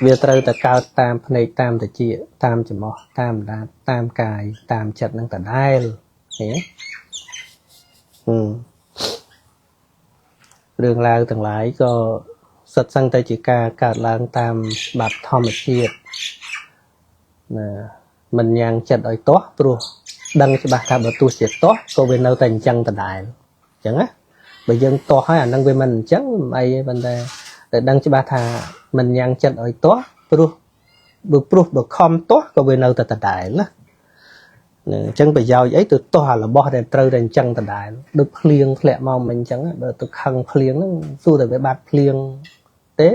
វាត្រូវតែកើតតាមភ្នែកតាមត្រចៀកតាមច្រមុះតាមដាតតាមកាយតាមចិត្តហ្នឹងដដែលឃើញទេរឿងរ៉ាវទាំងឡាយក៏សុទ្ធសឹងតែជាការកើតឡើងតាមច្បាប់ធម្មជាតិណាមិនញ៉ាំងចិត្តឲ្យទាស់ព្រោះដឹងច្បាស់ថាបើទោះជាទាស់ក៏វានៅតែអញ្ចឹងដដែលអញ្ចឹងណាបើយើងទាស់ហើយអានឹងវាមិនអញ្ចឹងមិនអីទេប៉ុន្តែតែដឹងច្បាស់ថាមិនញ៉ាំងចិត្តឲ្យទាស់ព្រោះបើខំទាស់ក៏វានៅតែដដែលណាអញ្ចឹងប្រយោជន៍អីទៅទាស់អារបស់ដែលត្រូវតែអញ្ចឹងដដែលដូចភ្លៀងធ្លាក់មកមិនអញ្ចឹងបើទៅខឹងភ្លៀងហ្នឹងសួរតែវាបាត់ភ្លៀងទេ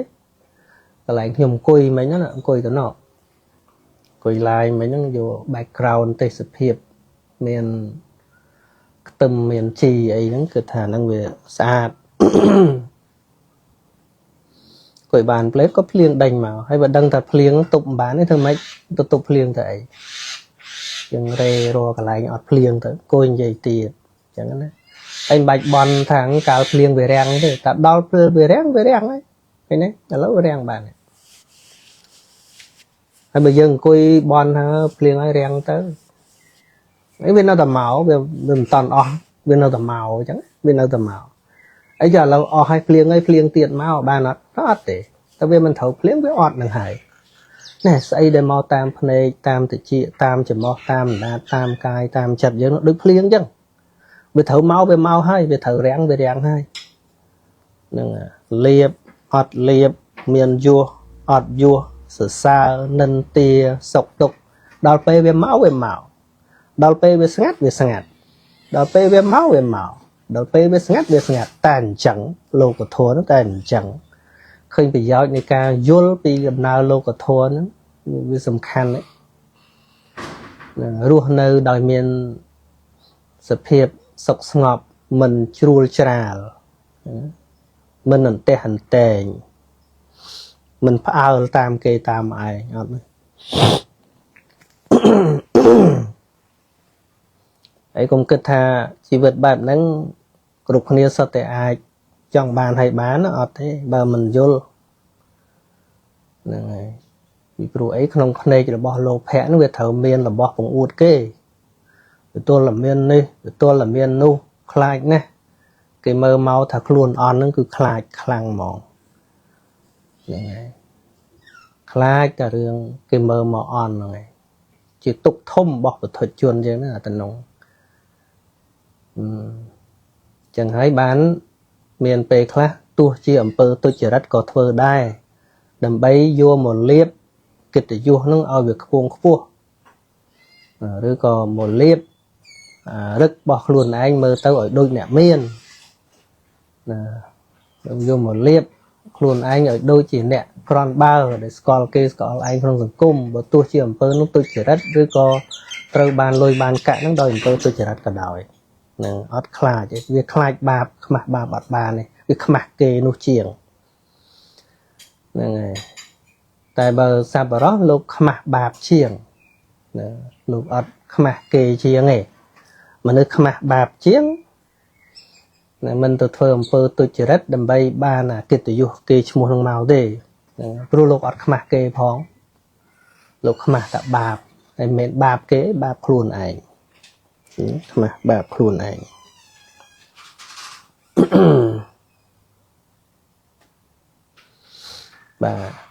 កន្លែងខ្ញុំអង្គុយមិញណាអង្គុយទៅណោះអង្គុយឡាយមិញហ្នឹងយក background ទេសភាពមានខ្ទឹមមានជីអីហ្នឹងគឺថាហ្នឹងវាស្អាតអង្គុយបានផ្លេតក៏ភ្លៀងដេញមកហើយបើដឹងថាភ្លៀងទប់មិនបានទេធ្វើម៉េចទៅទប់ភ្លៀងទៅអីយើងរេរកន្លែងអត់ភ្លៀងទៅអង្គុយនិយាយទៀតអញ្ចឹងណាហើយមិនបាច់បន់ថាកាលភ្លៀងវារាំងទេតែដល់ពេលវារាំងហើយឃើញទេឥឡូវវារាំងបានហើយបើយើងអង្គុយបន់ថាភ្លៀងហើយរាំងទៅអីវានៅតែមកវាមិនតាន់អស់វានៅតែមកអញ្ចឹងវានៅតែមកអីចាឥឡូវអស់ហើយភ្លៀងហើយភ្លៀងទៀតមកបានអត់អត់ទេតែវាមិនត្រូវភ្លៀងវាអត់នឹងហើយណែស្អីដែលមកតាមភ្នែកតាមត្រចៀកតាមច្រមុះតាមដាតតាមកាយតាមចិត្តយើងដូចភ្លៀងអញ្ចឹងវាត្រូវមកវាមកហើយវាត្រូវរាំងវារាំងហើយហ្នឹងលៀបអត់លៀបមានយោះអត់យោះសរសើរនិន្ទាសុខទុក្ខដល់ពេលវាមកវាមកដល់ពេលវាស្ងាត់វាស្ងាត់ដល់ពេលវាមកវាមកដល់ពេលវាស្ងាត់វាស្ងាត់តែអញ្ចឹងលោកធម៌ហ្នឹងតែអញ្ចឹងឃើញប្រយោជន៍នៃការយល់ពីដំណើរលោកធម៌ហ្នឹងវាសំខាន់ណាស់រស់នៅដោយមានសភាពសុខស្ងប់ មិនជ្រួលច្រាលមិនអន្ទះអន្តែងមិនផ្អើលតាមគេតាមឯងអត់ទេហើយកុំគិតថាជីវិតបែបហ្នឹងគ្រប់គ្នាសុទ្ធតែអាចចង់បានហើយបានអត់ទេបើមិនយល់ហ្នឹងហើយពីព្រោះអីក្នុងភ្នែករបស់លោភៈហ្នឹងវាត្រូវមានរបស់បង្អួតគេទទួលតែមាននេះទទួលតែមាននោះខ្លាចណាស់គេមើលមកថាខ្លួនអន់ហ្នឹងគឺខ្លាចខ្លាំងហ្មងហ្នឹងហើយខ្លាចតែរឿងគេមើលមកអន់ហ្នឹងឯងជាទុកធំរបស់ពុទ្ធជនចឹងណាអាតំណងចឹងហើយបានមានពេលខ្លះទោះជាអំពើទុច្ចរិតក៏ធ្វើដែរដើម្បីយកមកលៀបកិត្តិយសនឹងឲ្យវាខ្ពង់ខ្ពស់ឬក៏មកលៀបរឹករបស់ខ្លួនឯងមើលទៅឲ្យដូចអ្នកមានណាយកមកលៀបខ្លួនឯងឲ្យដូចជាអ្នកក្រន់បើដែលស្គាល់គេស្គាល់ឯងក្នុងសង្គមបើទោះជាអំពើនោះទុច្ចរិតឬក៏ត្រូវបានលុយបានកាក់នឹងដោយអំពើទុច្ចរិតក៏ដោយនឹងអត់ខ្លាចទេវាខ្លាចបាបខ្មាស់បាបអត់បានទេវាខ្មាស់គេនោះជាងហ្នឹងហើយតែបើសប្បុរសលោកខ្មាស់បាបជាងណាលោកអត់ខ្មាស់គេជាងទេមនុស្សខ្មាស់បាបជាងណាមិនទៅធ្វើអំពើទុច្ចរិតដើម្បីបានកិត្តិយសគេឈ្មោះនឹងមកទេព្រោះលោកអត់ខ្មាស់គេផងលោកខ្មាស់តែបាបហើយមិនមែនបាបគេបាបខ្លួនឯងខ្មាស់បាបខ្លួនឯងបាទ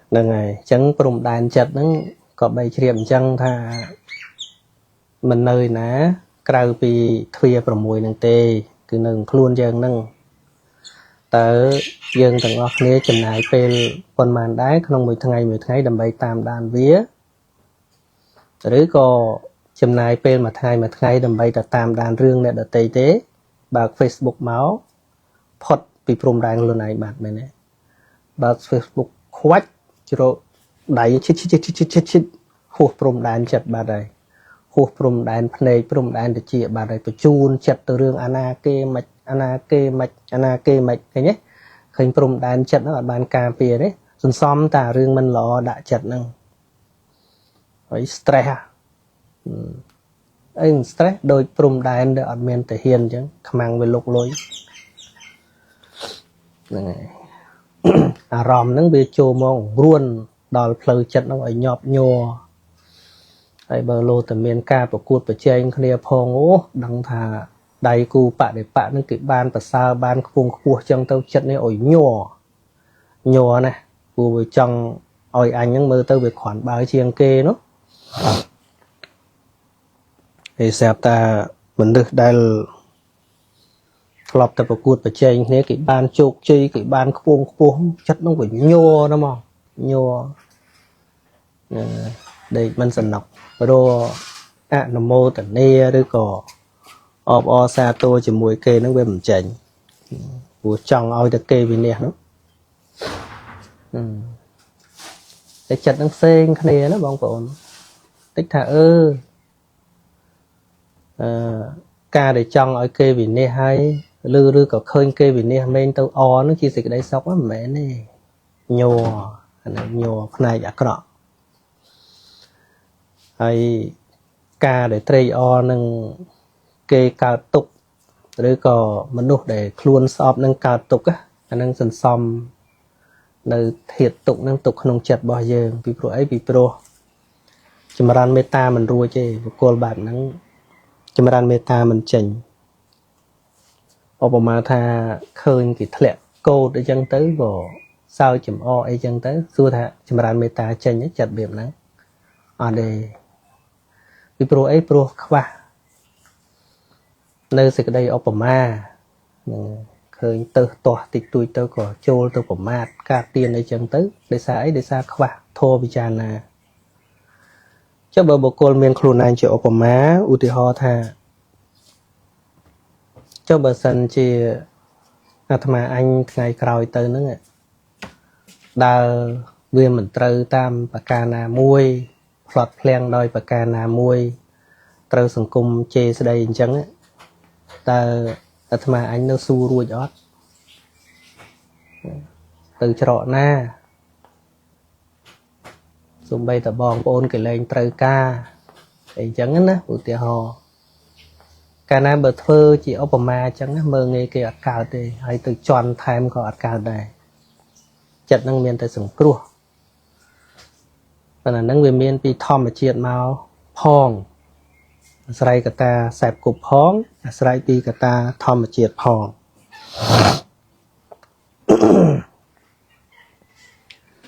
ហ្នឹងហើយអញ្ចឹងព្រំដែនចិត្តហ្នឹងក៏បីជ្រាបអញ្ចឹងថាមិននៅណាក្រៅពីទ្វារ6ហ្នឹងទេគឺនៅខ្លួនយើងហ្នឹងតើយើងទាំងអស់គ្នាចំណាយពេលប៉ុន្មានដែរក្នុងមួយថ្ងៃមួយថ្ងៃដើម្បីតាមដានវាឬក៏ចំណាយពេលមួយថ្ងៃមួយថ្ងៃដើម្បីទៅតាមដានរឿងអ្នកដទៃទេបើក Facebook មកផុតពីព្រំដែនខ្លួនឯងបាត់មែនទេបើក Facebook ខ្វាច់ជ្រកដៃឈិតឈិតឈិតឈិតឈិតឈិតហួសព្រំដែនចិត្តបាត់ហើយហួសព្រំដែនភ្នែកព្រំដែនតិចបាត់ហើយបញ្ជូនចិត្តទៅរឿងអាណាគេមិនអាណាគេមិនអាណាគេមិនឃើញទេឃើញព្រំដែនចិត្តហ្នឹងអត់បានការពារទេសន្សំតារឿងមិនល្អដាក់ចិត្តហ្នឹងហើយ stress អី stress ដូចព្រំដែនដែលអត់មានទាហានអញ្ចឹងខ្មាំងវាលុកលុយហ្នឹងហើយអារម្មណ៍ហ្នឹងវាចូលមករួនដល់ផ្លូវចិត្តហ្នឹងឲ្យញាប់ញ័រហើយបើលោតែមានការប្រកួតប្រជែងគ្នាផងអូដឹងថាដៃគូបដិបៈហ្នឹងគេបានប្រសើរបានខ្ពង់ខ្ពស់ចឹងទៅចិត្តនេះឲ្យញ័រញ័រណាស់ព្រោះវាចង់ឲ្យអញហ្នឹងមើលទៅវាគ្រាន់បើជាងគេនោះហើយស្រាប់តែមនុស្សដែលធ្លាប់តែប្រកួតប្រជែងគ្នាគេបានជោគជ័យគេបានខ្ពង់ខ្ពស់ចិត្តហ្នឹងវាញ័រណាស់មកញ័រដេកមិនសំណុករអនុមោទនាឬក៏អបអរសាទរជាមួយគេហ្នឹងវាមិនចេញព្រោះចង់ឲ្យតែគេវិនិច្ឆ័យនោះតែចិត្តហ្នឹងផ្សេងគ្នាណាបងប្អូនតិចថាអឺការដែលចង់ឲ្យគេវិនិច្ឆ័យហើយឬក៏ឃើញគេវិនិច្ឆ័យមែនទៅអហ្នឹងជាសេចក្តីសុខហ្នឹងមិនមែនទេញ័រអានេះញ័រផ្នែកអាក្រក់ហើយការដែលត្រេកអរនឹងគេកើតទុកឬក៏មនុស្សដែលខ្លួនស្អប់នឹងកើតទុកអានឹងសន្សំនៅធាតុទុកនឹងទុកក្នុងចិត្តរបស់យើងពីព្រោះអីពីព្រោះចម្រើនមេត្តាមិនរួចទេបុគ្គលបែបហ្នឹងចម្រើនមេត្តាមិនចេញឧបមាថាឃើញគេធ្លាក់កោតអីចឹងទៅក៏សើចចំអកអីចឹងទៅសួរថាចម្រើនមេត្តាចេញចិត្តបែបហ្នឹងអត់ទេពីព្រោះអីព្រោះខ្វះនៅសេចក្តីឧបមានឹងឃើញទៅទាស់តិចតួចទៅក៏ចូលទៅប្រមាថការទៀនអីចឹងទៅដោយសារអីដោយសារខ្វះធម៌ពិចារណាចុះបើបុគ្គលមានខ្លួនឯងជាឧបមាឧទាហរណ៍ថាចុះបើសិនជាអាត្មាអញថ្ងៃក្រោយទៅហ្នឹងដើរវាមិនត្រូវតាមប្រការណាមួយផ្្លាត់ភ្លាំងដោយប្រការណាមួយត្រូវសង្គមជេរស្ដីអញ្ចឹង តើអាត្មាអញនៅស៊ូរួចអត់ទៅច្រកណាសំបីតបងប្អូនគេលែងត្រូវការអីចឹងណាឧទាហរណ៍កាលណាបើធ្វើជាឧបមាអញ្ចឹងមើលងាយគេអត់កើតទេហើយទៅជន់ថែមក៏អត់កើតដែរចិត្តនឹងមានតែសង្គ្រោះប៉ុន្តែនឹងវាមានពីធម្មជាតិមកផងអាស្រ័យកតាសែបគប់ផងអាស្រ័យពីកតាធម្មជាតិផង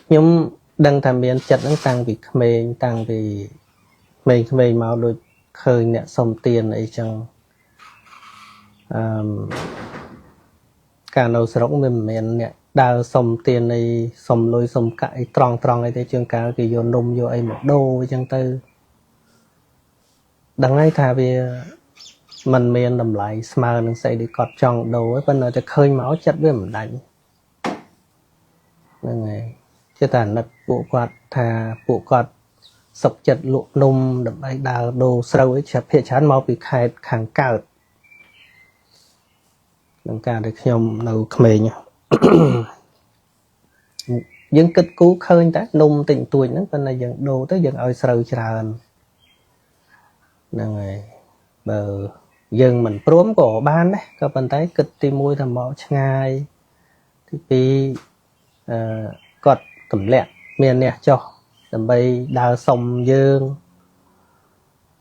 ខ្ញុំដឹងថាមានចិត្តនឹងតាំងពីក្មេងតាំងពីក្មេងៗមកដូចឃើញអ្នកសុំទានអីចឹងអឺកាលនៅស្រុកវាមិនមែនអ្នកដើរសុំទានអីសុំលុយសុំកាក់អីត្រង់អីទេជាងកាលគេយកនំយកអីមកដូរអញ្ចឹងទៅដឹងហើយថាវាមិនមានតម្លៃស្មើនឹងស្អីដែលគាត់ចង់ដូរឯងប៉ុន្តែតែឃើញមកចិត្តវាមិនដាច់ហ្នឹងហើយចេះតែអាណិតពួកគាត់ថាពួកគាត់សុកចិត្តលក់នំដើម្បីដើរដូរស្រូវអីភាគច្រើនមកពីខេត្តខាងកើតក្នុងការដែលខ្ញុំនៅក្មេងយើងគិតគូរឃើញតែនំតិចតួចហ្នឹងប៉ុន្តែយើងដូរទៅយើងឲ្យស្រូវច្រើនហ្នឹងហើយបើយើងមិនព្រមក៏បានដែរក៏ប៉ុន្តែគិតទី1ថាមកឆ្ងាយទី2អឺគាត់ទម្លាក់មានអ្នកចុះដើម្បីដើរសុំយើង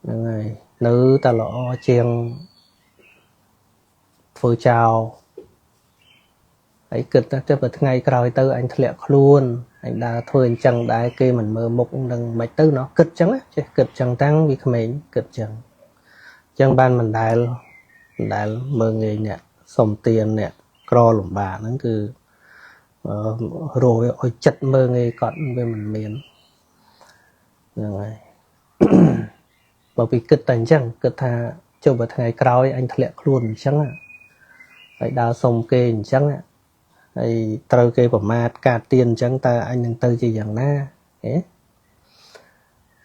ហ្នឹងហើយនៅតែល្អជាងធ្វើចោលហើយគិតទៅបើថ្ងៃក្រោយទៅអញធ្លាក់ខ្លួនអញដើរធ្វើអញ្ចឹងដែរគេមិនមើលមុខនឹងមិនទៅណោះគិតចឹងចេះគិតចឹងតាំងពីក្មេងគិតចឹងចឹងបានមិនដែលមើលងាយអ្នកសុំទានអ្នកក្រលំបាកហ្នឹងគឺរយឲ្យចិត្តមើលងាយគាត់វាមិនមានហ្នឹងហើយបើពីគិតតែអញ្ចឹងគិតថាចុះបើថ្ងៃក្រោយអញធ្លាក់ខ្លួនអញ្ចឹងហើយដើរសុំគេអញ្ចឹងហើយត្រូវគេប្រមាថកាត់ទៀនអញ្ចឹងតើអញនឹងទៅជាយ៉ាងណាហេ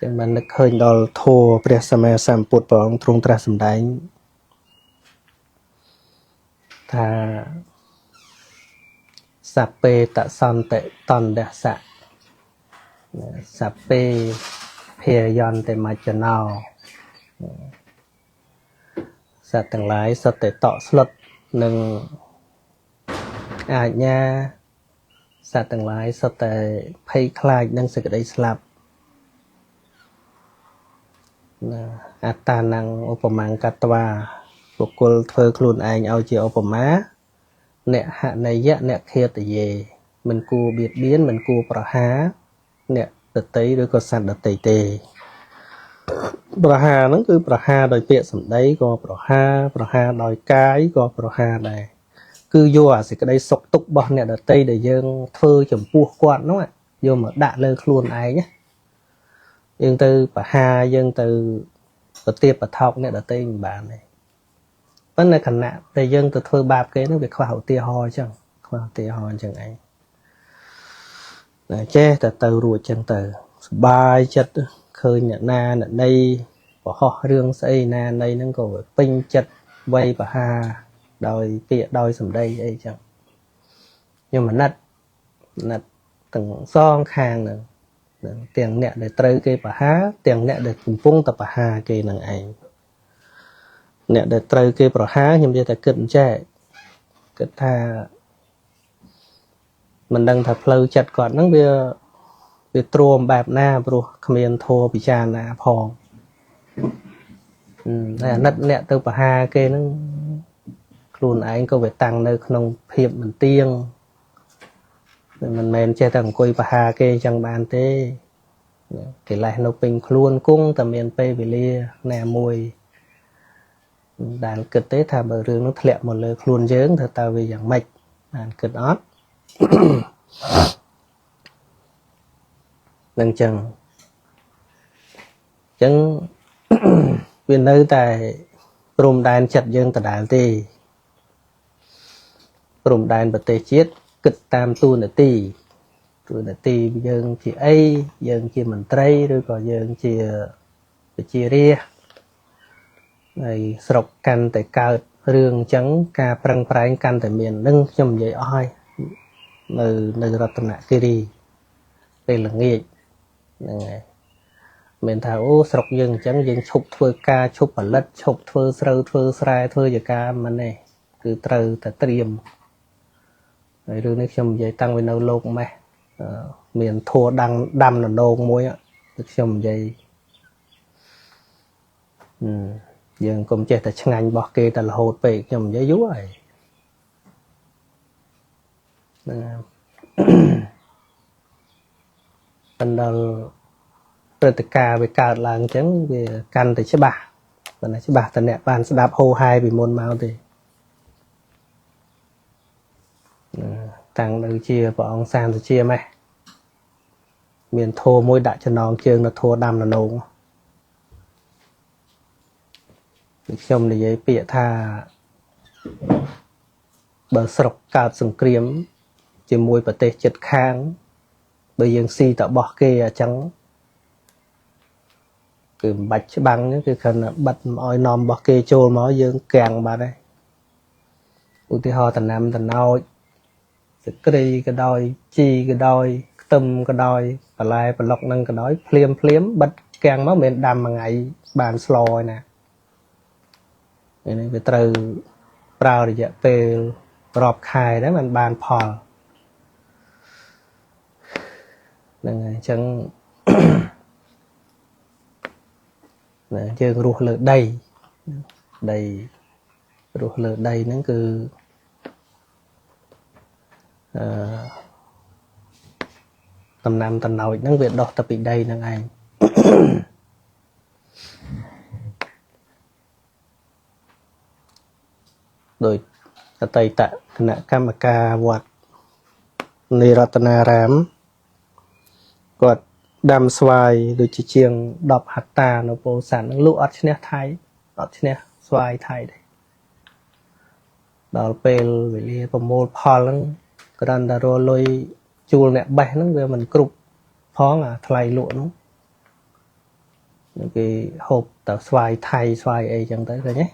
ចឹងបាននឹកឃើញដល់ធម៌ព្រះសម្មាសម្ពុទ្ធព្រះអង្គទ្រង់ត្រាស់សម្ដែងថាសពេតសន្តិតណ្ឌសៈសពេភាយន្តិមច្ចណោសត្វទាំងឡាយសុទ្ធតែតក់ស្លុតនឹងអាជ្ញាសត្វទាំងឡាយសុទ្ធតែភ័យខ្លាចនឹងសេចក្តីស្លាប់ណាអត្តានំឧបមង្គត្វាបុគ្គលធ្វើខ្លួនឯងឲ្យជាឧបមាអ្នកហនយៈអ្នកឃាតយេមិនគួរបៀតបៀនមិនគួរប្រហារអ្នកដតីឬក៏សត្វដតីទេប្រហារហ្នឹងគឺប្រហារដោយពាក្យសម្ដីក៏ប្រហារប្រហារដោយកាយក៏ប្រហារដែរគឺយកអាសេចក្តីសុខទុក្ខរបស់អ្នកដតីដែលយើងធ្វើចំពោះគាត់នោះយកមកដាក់លើខ្លួនឯងណាយើងទៅប្រហារយើងទៅប្រទាបប្រថោកអ្នកដតីមិនបានទេប៉ុន្តែខណៈដែលយើងទៅធ្វើបាបគេនោះវាខ្វះឧទាហរណ៍អញ្ចឹងខ្វះឧទាហរណ៍អញ្ចឹងឯងតែចេះតែទៅរួចអញ្ចឹងទៅសប្បាយចិត្តឃើញអ្នកណាអ្នកណីបរោះរឿងស្អីណាណីហ្នឹងក៏ពេញចិត្តវៃប្រហារដោយពាក្យដោយសម្ដីអីចឹងខ្ញុំអាណិតទាំងសងខាងហ្នឹងទាំងអ្នកដែលត្រូវគេប្រហារទាំងអ្នកដែលកំពុងតែប្រហារគេនឹងឯងអ្នកដែលត្រូវគេប្រហារខ្ញុំនិយាយតែគិតអញ្ចេះគិតថាមិនដឹងថាផ្លូវចិត្តគាត់ហ្នឹងវាទ្រាំបែបណាព្រោះគ្មានធម៌ពិចារណាផងហើយអាណិតអ្នកទៅប្រហារគេហ្នឹងខ្លួនឯងក៏វាតាំងនៅក្នុងភាពមិនទៀងមិនមែនចេះតែអង្គុយប្រហារគេអញ្ចឹងបានទេកិលេសនៅពេញខ្លួនគង់តែមានពេលវេលាណាមួយដែលគិតទេថាបើរឿងនោះធ្លាក់មកលើខ្លួនយើងថាតើវាយ៉ាងម៉េចបានគិតអត់នឹងចឹងចឹងវានៅតែព្រំដែនចិត្តយើងដដែលទេព្រំដែនប្រទេសជាតិគិតតាមតួនាទីយើងជាអីយើងជាមន្ត្រីឬក៏យើងជាប្រជារាស្ត្រហើយស្រុកកាន់តែកើត រឿងអញ្ចឹងការប្រឹងប្រែងកាន់តែមាននឹងខ្ញុំនិយាយអស់ហើយនៅរតនគិរីពេលល្ងាចហ្នឹងហើយមិនថាអូស្រុកយើងអញ្ចឹងយើងឈប់ធ្វើការឈប់ផលិតឈប់ធ្វើស្រូវធ្វើស្រែធ្វើជាការមិនទេគឺត្រូវតែត្រៀមហើយរឿងនេះខ្ញុំនិយាយតាំងពីនៅលោកម៉េះមានធัวដាំដាំដណ្ដងមួយគឺខ្ញុំនិយាយយើងកុំចេះតែឆ្ងាញ់របស់គេតែរហូតពេកខ្ញុំនិយាយយូរហើយហ្នឹងហើយបណ្ដាលព្រឹត្តិការណ៍វាកើតឡើងអញ្ចឹងវាកាន់តែច្បាស់ប៉ុន្តែច្បាស់តអ្នកបានស្ដាប់ហូហែពីមុនមកទេតាំងនៅជាព្រះអង្គសានសុជាម៉េះមានធោមួយដាក់ចំណងជើងនៅធោដាំដណ្ដងខ្ញុំនិយាយពាក្យថាបើស្រុកកើតសង្គ្រាមជាមួយប្រទេសជិតខាងបើយើងស៊ីតបោះគេអញ្ចឹងគឺមិនបាច់ច្បាំងគឺគ្រាន់តែបិទមិនឲ្យនាំបោះគេចូលមកយើងកាំងបាត់ហើយឧទាហរណ៍តំណាំតំណោចសក្រីក៏ដោយជីក៏ដោយខ្ទឹមក៏ដោយបន្លែប្លុកនឹងក៏ដោយភ្លាមភ្លាមបិទកាំងមកមិនដាំមួយថ្ងៃបានស្លឯណានេះវាត្រូវប្រើរយៈពេលរាប់ខែដែរมันបានផលហ្នឹងហើយអញ្ចឹងណាយើងរស់លើដីដីរស់លើដីហ្នឹងគឺអឺតំណាំតំណោចហ្នឹងវាដោះទៅពីដីហ្នឹងឯងដោយអតីតគណៈកម្មការវត្តនៃរតនារាមគាត់ដាំស្វាយដូចជាជាង10ហិកតានៅពោធិ៍សាត់ហ្នឹងលក់អត់ឈ្នះថៃអត់ឈ្នះស្វាយថៃទេដល់ពេលវេលាប្រមូលផលហ្នឹងគ្រាន់តែរលុយជួលអ្នកបេះហ្នឹងវាមិនគ្រប់ផងអាថ្លៃលក់នោះគេហូបតែស្វាយថៃស្វាយអីចឹងទៅឃើញទេ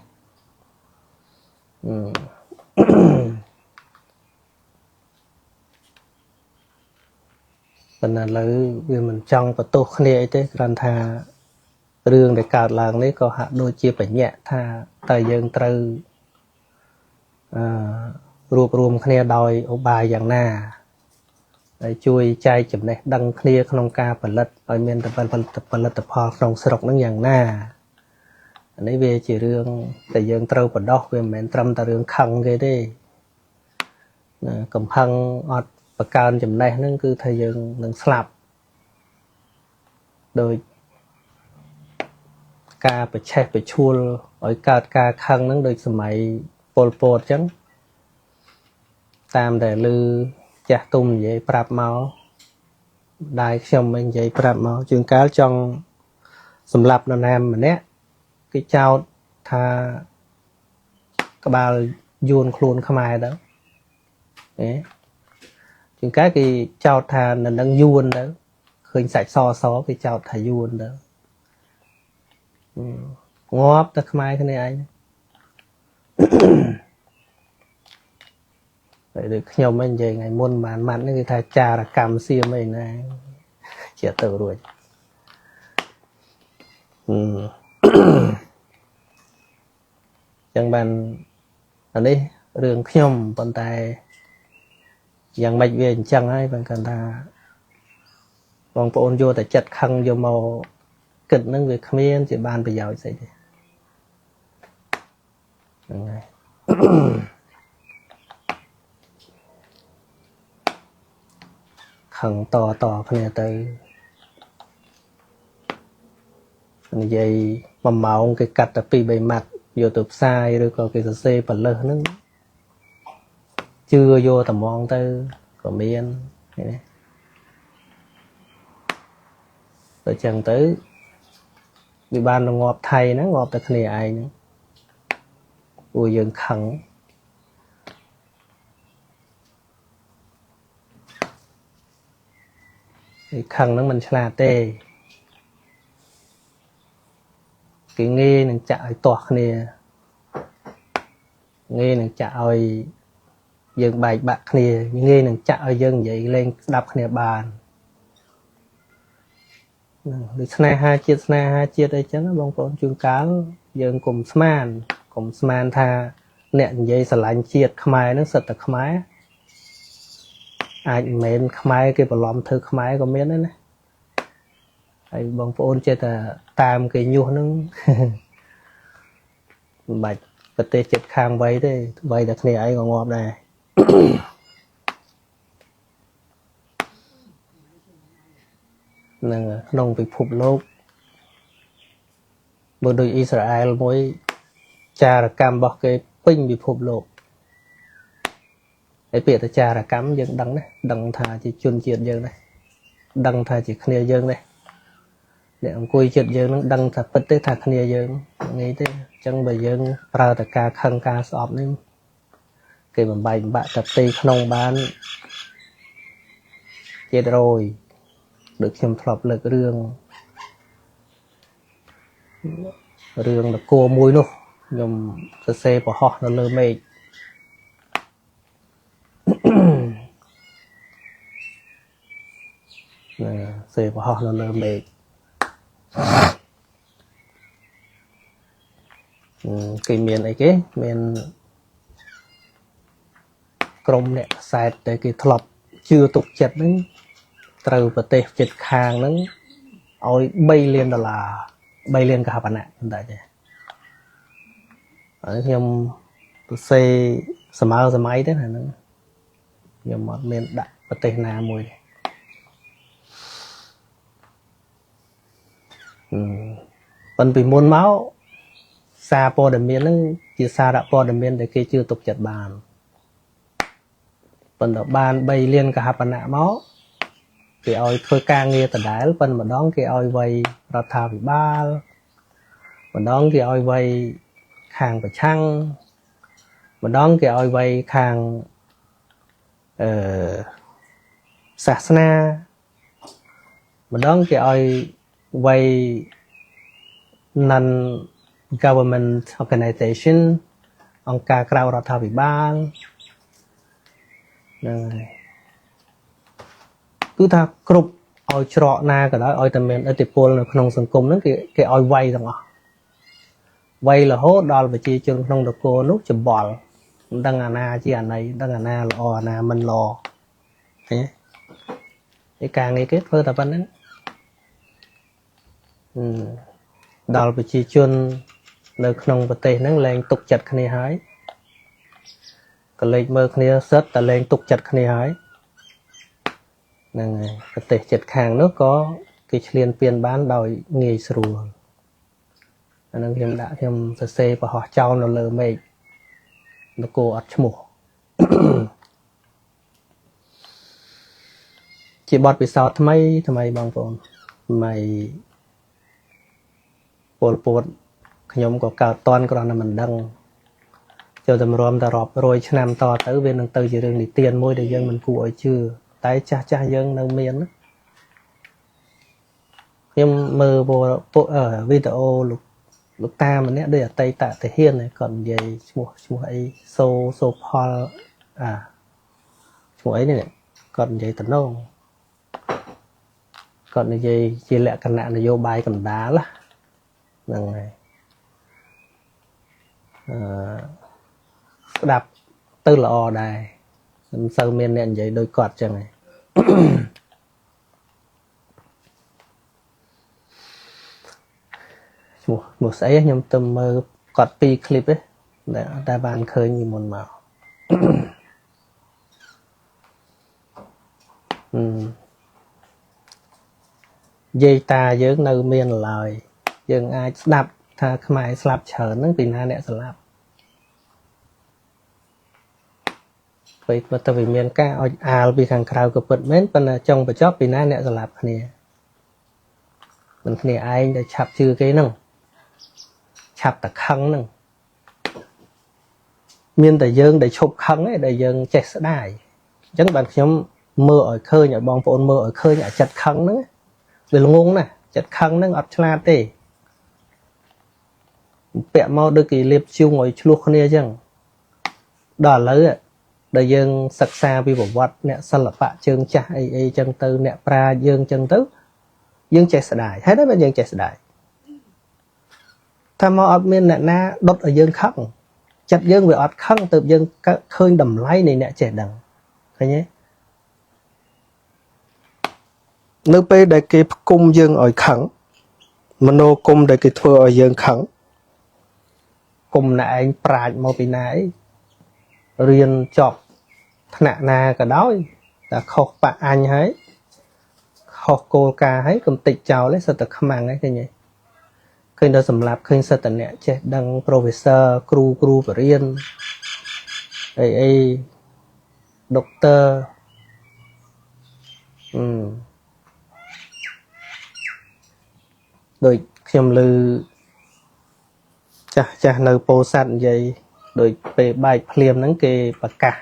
ប៉ុន្តែឥឡូវវាមិនចង់បន្ទោសគ្នាអីទេគ្រាន់ថារឿងដែលកើតឡើងនេះក៏ហាក់ដូចជាបញ្ញត្តិថាតើយើងត្រូវរួបរួមគ្នាដោយឧបាយយ៉ាងណាហើយជួយចែកចំណេះដឹងគ្នាក្នុងការផលិតឲ្យមានតែផលិតផលក្នុងស្រុកហ្នឹងយ៉ាងណាអានេះវាជារឿងដែលយើងត្រូវបដោះវាមិនមែនត្រឹមតែរឿងខឹងគេទេណាកំហឹងអត់បង្កើនចំណេះហ្នឹងគឺថាយើងនឹងស្លាប់ដោយការប្រឆេះប្រឈួលឲ្យកើតការខឹងហ្នឹងដូចសម័យប៉ុលពតអញ្ចឹងតាមដែលឮចាស់ទុំនិយាយប្រាប់មកដែរខ្ញុំមិននិយាយប្រាប់មកជួនកាលចង់សម្លាប់នរណាម្នាក់គេចោទថាក្បាលយួនខ្លួនខ្មែរទៅហេជួនកាលគេចោទថានៅនឹងយួនទៅឃើញសាច់សសគេចោទថាយួនទៅងាប់តែខ្មែរគ្នាឯងហើយដូចខ្ញុំឯងនិយាយថ្ងៃមុនបានម៉ាត់នេះគឺថាចារកម្មសៀមអីណាជាទៅរួចចឹងបានអានេះរឿងខ្ញុំប៉ុន្តែយ៉ាងម៉េចវាអញ្ចឹងហើយបើគាត់ថាបងប្អូនយកតែចិត្តខឹងយកមកគិតហ្នឹងវាគ្មានជាបានប្រយោជន៍ស្អីទេហ្នឹងហើយខឹងតតគ្នាទៅនិយាយមួយម៉ោងគេកាត់តែ2 3ម៉ាត់យកទៅផ្សាយឬក៏គេសរសេរបលឹះហ្នឹងជឿយកតែហ្មងទៅក៏មានឃើញទេទៅចឹងទៅវាបានងាប់ថៃហ្នឹងងាប់តែគ្នាឯងហ្នឹងពួកយើងខឹងឯខឹងហ្នឹងមិនឆ្លាតទេគេងាយនឹងចាក់ឲ្យទាស់គ្នា ងាយនឹងចាក់ឲ្យយើងបែកបាក់គ្នាងាយនឹងចាក់ឲ្យយើងនិយាយលេងស្ដាប់គ្នាបានហ្នឹងដូចស្នេហាជាតិស្នេហាជាតិអីចឹងបងប្អូនជួនកាលយើងកុំស្មានថាអ្នកនិយាយស្រឡាញ់ជាតិខ្មែរហ្នឹងសិតតែខ្មែរអាចមិនមែនខ្មែរគេបន្លំធ្វើខ្មែរក៏មានដែរណាហើយបងប្អូនចេះតែតាមគេញុះហ្នឹងមិនបាច់ប្រទេសជិតខាងវៃទេវៃតែគ្នាឯងក៏ងាប់ដែរនឹងក្នុងពិភពលោកបើដូចអ៊ីស្រាអែលមួយចារកម្មរបស់គេពេញពិភពលោកហើយពាក្យថាចារកម្មយើងដឹងណាដឹងថាជាជនជាតិយើងដែរដឹងថាជាគ្នាយើងដែរអ្នកអង្គុយចិត្តយើងនឹងដឹងថាពិតទេថាគ្នាយើងងាយទេអញ្ចឹងបើយើងប្រើតែការខឹងការស្អប់នេះគេបំបែកបំបាក់តែផ្ទៃក្នុងបានជាតិរយដូចខ្ញុំធ្លាប់លើករឿងនគរមួយនោះខ្ញុំសរសេរបង្ហោះនៅលើមេឃណាសេបង្ហោះនៅលើមេឃគេមានអីគេមានក្រុមអ្នកខ្សែតែគេធ្លាប់ជឿទុកចិត្តហ្នឹងត្រូវប្រទេសជិតខាងហ្នឹងឲ្យ3លានដុល្លារ3លានកហបណៈមិនដែរទេហើយខ្ញុំសរសេរសម័យសម័យទេណាហ្នឹងខ្ញុំអត់មានដាក់ប្រទេសណាមួយទេប៉ុន្តែពីមុនមកសារព័ត៌មានហ្នឹងជាសារព័ត៌មានដែលគេជឿទុកចិត្តបានប៉ុន្តែបាន3លានកហបណៈមកគេឲ្យធ្វើការងារដដែលប៉ុន្តែម្ដងគេឲ្យវ័យរដ្ឋាភិបាលម្ដងគេឲ្យវ័យខាងប្រឆាំងម្ដងគេឲ្យវ័យខាងអឺសាសនាម្ដងគេឲ្យវ័យ non government organization អង្គការក្រៅរដ្ឋាភិបាលហ្នឹងហើយគឺថាគ្រប់ឲ្យច្រកណាក៏ដោយឲ្យតែមានឥទ្ធិពលនៅក្នុងសង្គមហ្នឹងគេឲ្យវាយទាំងអស់វាយរហូតដល់ប្រជាជនក្នុងនគរនោះច្បល់មិនដឹងអាណាជាអាណីដឹងអាណាល្អអាណាមិនល្អឃើញទេឯការងារគេធ្វើតែប៉ុណ្្នឹងដល់ប្រជាជននៅក្នុងប្រទេសហ្នឹងលែងទុកចិត្តគ្នាហើយក៏លេចមើលគ្នាសិតតែលែងទុកចិត្តគ្នាហើយហ្នឹងហើយប្រទេសជិតខាងនោះក៏គេឈ្លានពានបានដោយងាយស្រួលអាហ្នឹងខ្ញុំដាក់ខ្ញុំសរសេរបង្ហោះចោលនៅលើមេឃនគរអត់ឈ្មោះ ជាបទពិសោធន៍ថ្មីថ្មីបងប្អូនថ្មីពលពតខ្ញុំក៏កើតតន់គ្រាន់តែមិនដឹងចូលតម្រាំតែរាប់រយឆ្នាំតទៅវានឹងទៅជារឿងនិទានមួយដែលយើងមិនគួរឲ្យជឿតែចាស់ចាស់យើងនៅមានខ្ញុំមើលពួកវីដេអូលោកតាម្នាក់ដូចអតីតទាហានគាត់និយាយឈ្មោះអីសូផលអាឈ្មោះអីនេះគាត់និយាយតំណងគាត់និយាយជាលក្ខណៈនយោបាយកណ្ដាលហ្នឹងហើយអឺស្ដាប់ទៅល្អដែរមិនសូវមានអ្នកនិយាយដូចគាត់ចឹងឯងឈ្មោះស្អីខ្ញុំទៅមើលគាត់ពីរឃ្លីបឯងតែបានឃើញពីមុនមកយាយតាយើងនៅមានឡើយយើងអាចស្ដាប់ថាខ្មែរស្លាប់ច្រើនហ្នឹងពីណាអ្នកស្លាប់ពេលបើទៅវាមានការឲ្យអាលពីខាងក្រៅក៏ពិតមែនប៉ុន្តែចុងបញ្ចប់ពីណាអ្នកស្លាប់គ្នាមិនគ្នាឯងដែលឆាប់ជឿគេហ្នឹងឆាប់តែខឹងហ្នឹងមានតែយើងដែលឈប់ខឹងឯងដែលយើងចេះស្ដាយអញ្ចឹងបានខ្ញុំមើលឲ្យឃើញឲ្យបងប្អូនមើលឲ្យឃើញអាចិត្តខឹងហ្នឹងវាល្ងងណាស់ចិត្តខឹងហ្នឹងអត់ឆ្លាតទេពាក់មកដូចគេលាបជុងឲ្យឆ្លោះគ្នាអញ្ចឹង ដល់ឥឡូវដែលយើងសិក្សាពីប្រវត្តិអ្នកសិល្បៈជើងចាស់អីអីចឹងទៅអ្នកប្រាជ្ញយើងចឹងទៅយើងចេះស្ដាយហើយដល់យើងចេះស្ដាយថាមកអត់មានអ្នកណាដុតឲ្យយើងខឹងចិត្តយើងវាអត់ខឹងទៅយើងឃើញតម្លៃនៃអ្នកចេះដឹងឃើញទេនៅពេលដែលគេផ្គុំយើងឲ្យខឹងមโนគមដែលគេធ្វើឲ្យយើងខឹងគុំណែឯងប្រាជ្ញមកពីណាអីរៀនចប់ថ្នាក់ណាក៏ដោយតែខុសបាក់អញហើយខុសគោលការណ៍ហើយកុំតិចចោលឯងសិតតែខ្មាំងឯងឃើញទេឃើញដល់សម្លាប់ឃើញសិតតែអ្នកចេះដឹង professor គ្រូគ្រូបរិញ្ញាអីអីដុកទ័រដូចខ្ញុំឮចាស់ចាស់នៅពោធិ៍សាត់និយាយដូចពេលបែកភ្លាមហ្នឹងគេប្រកាស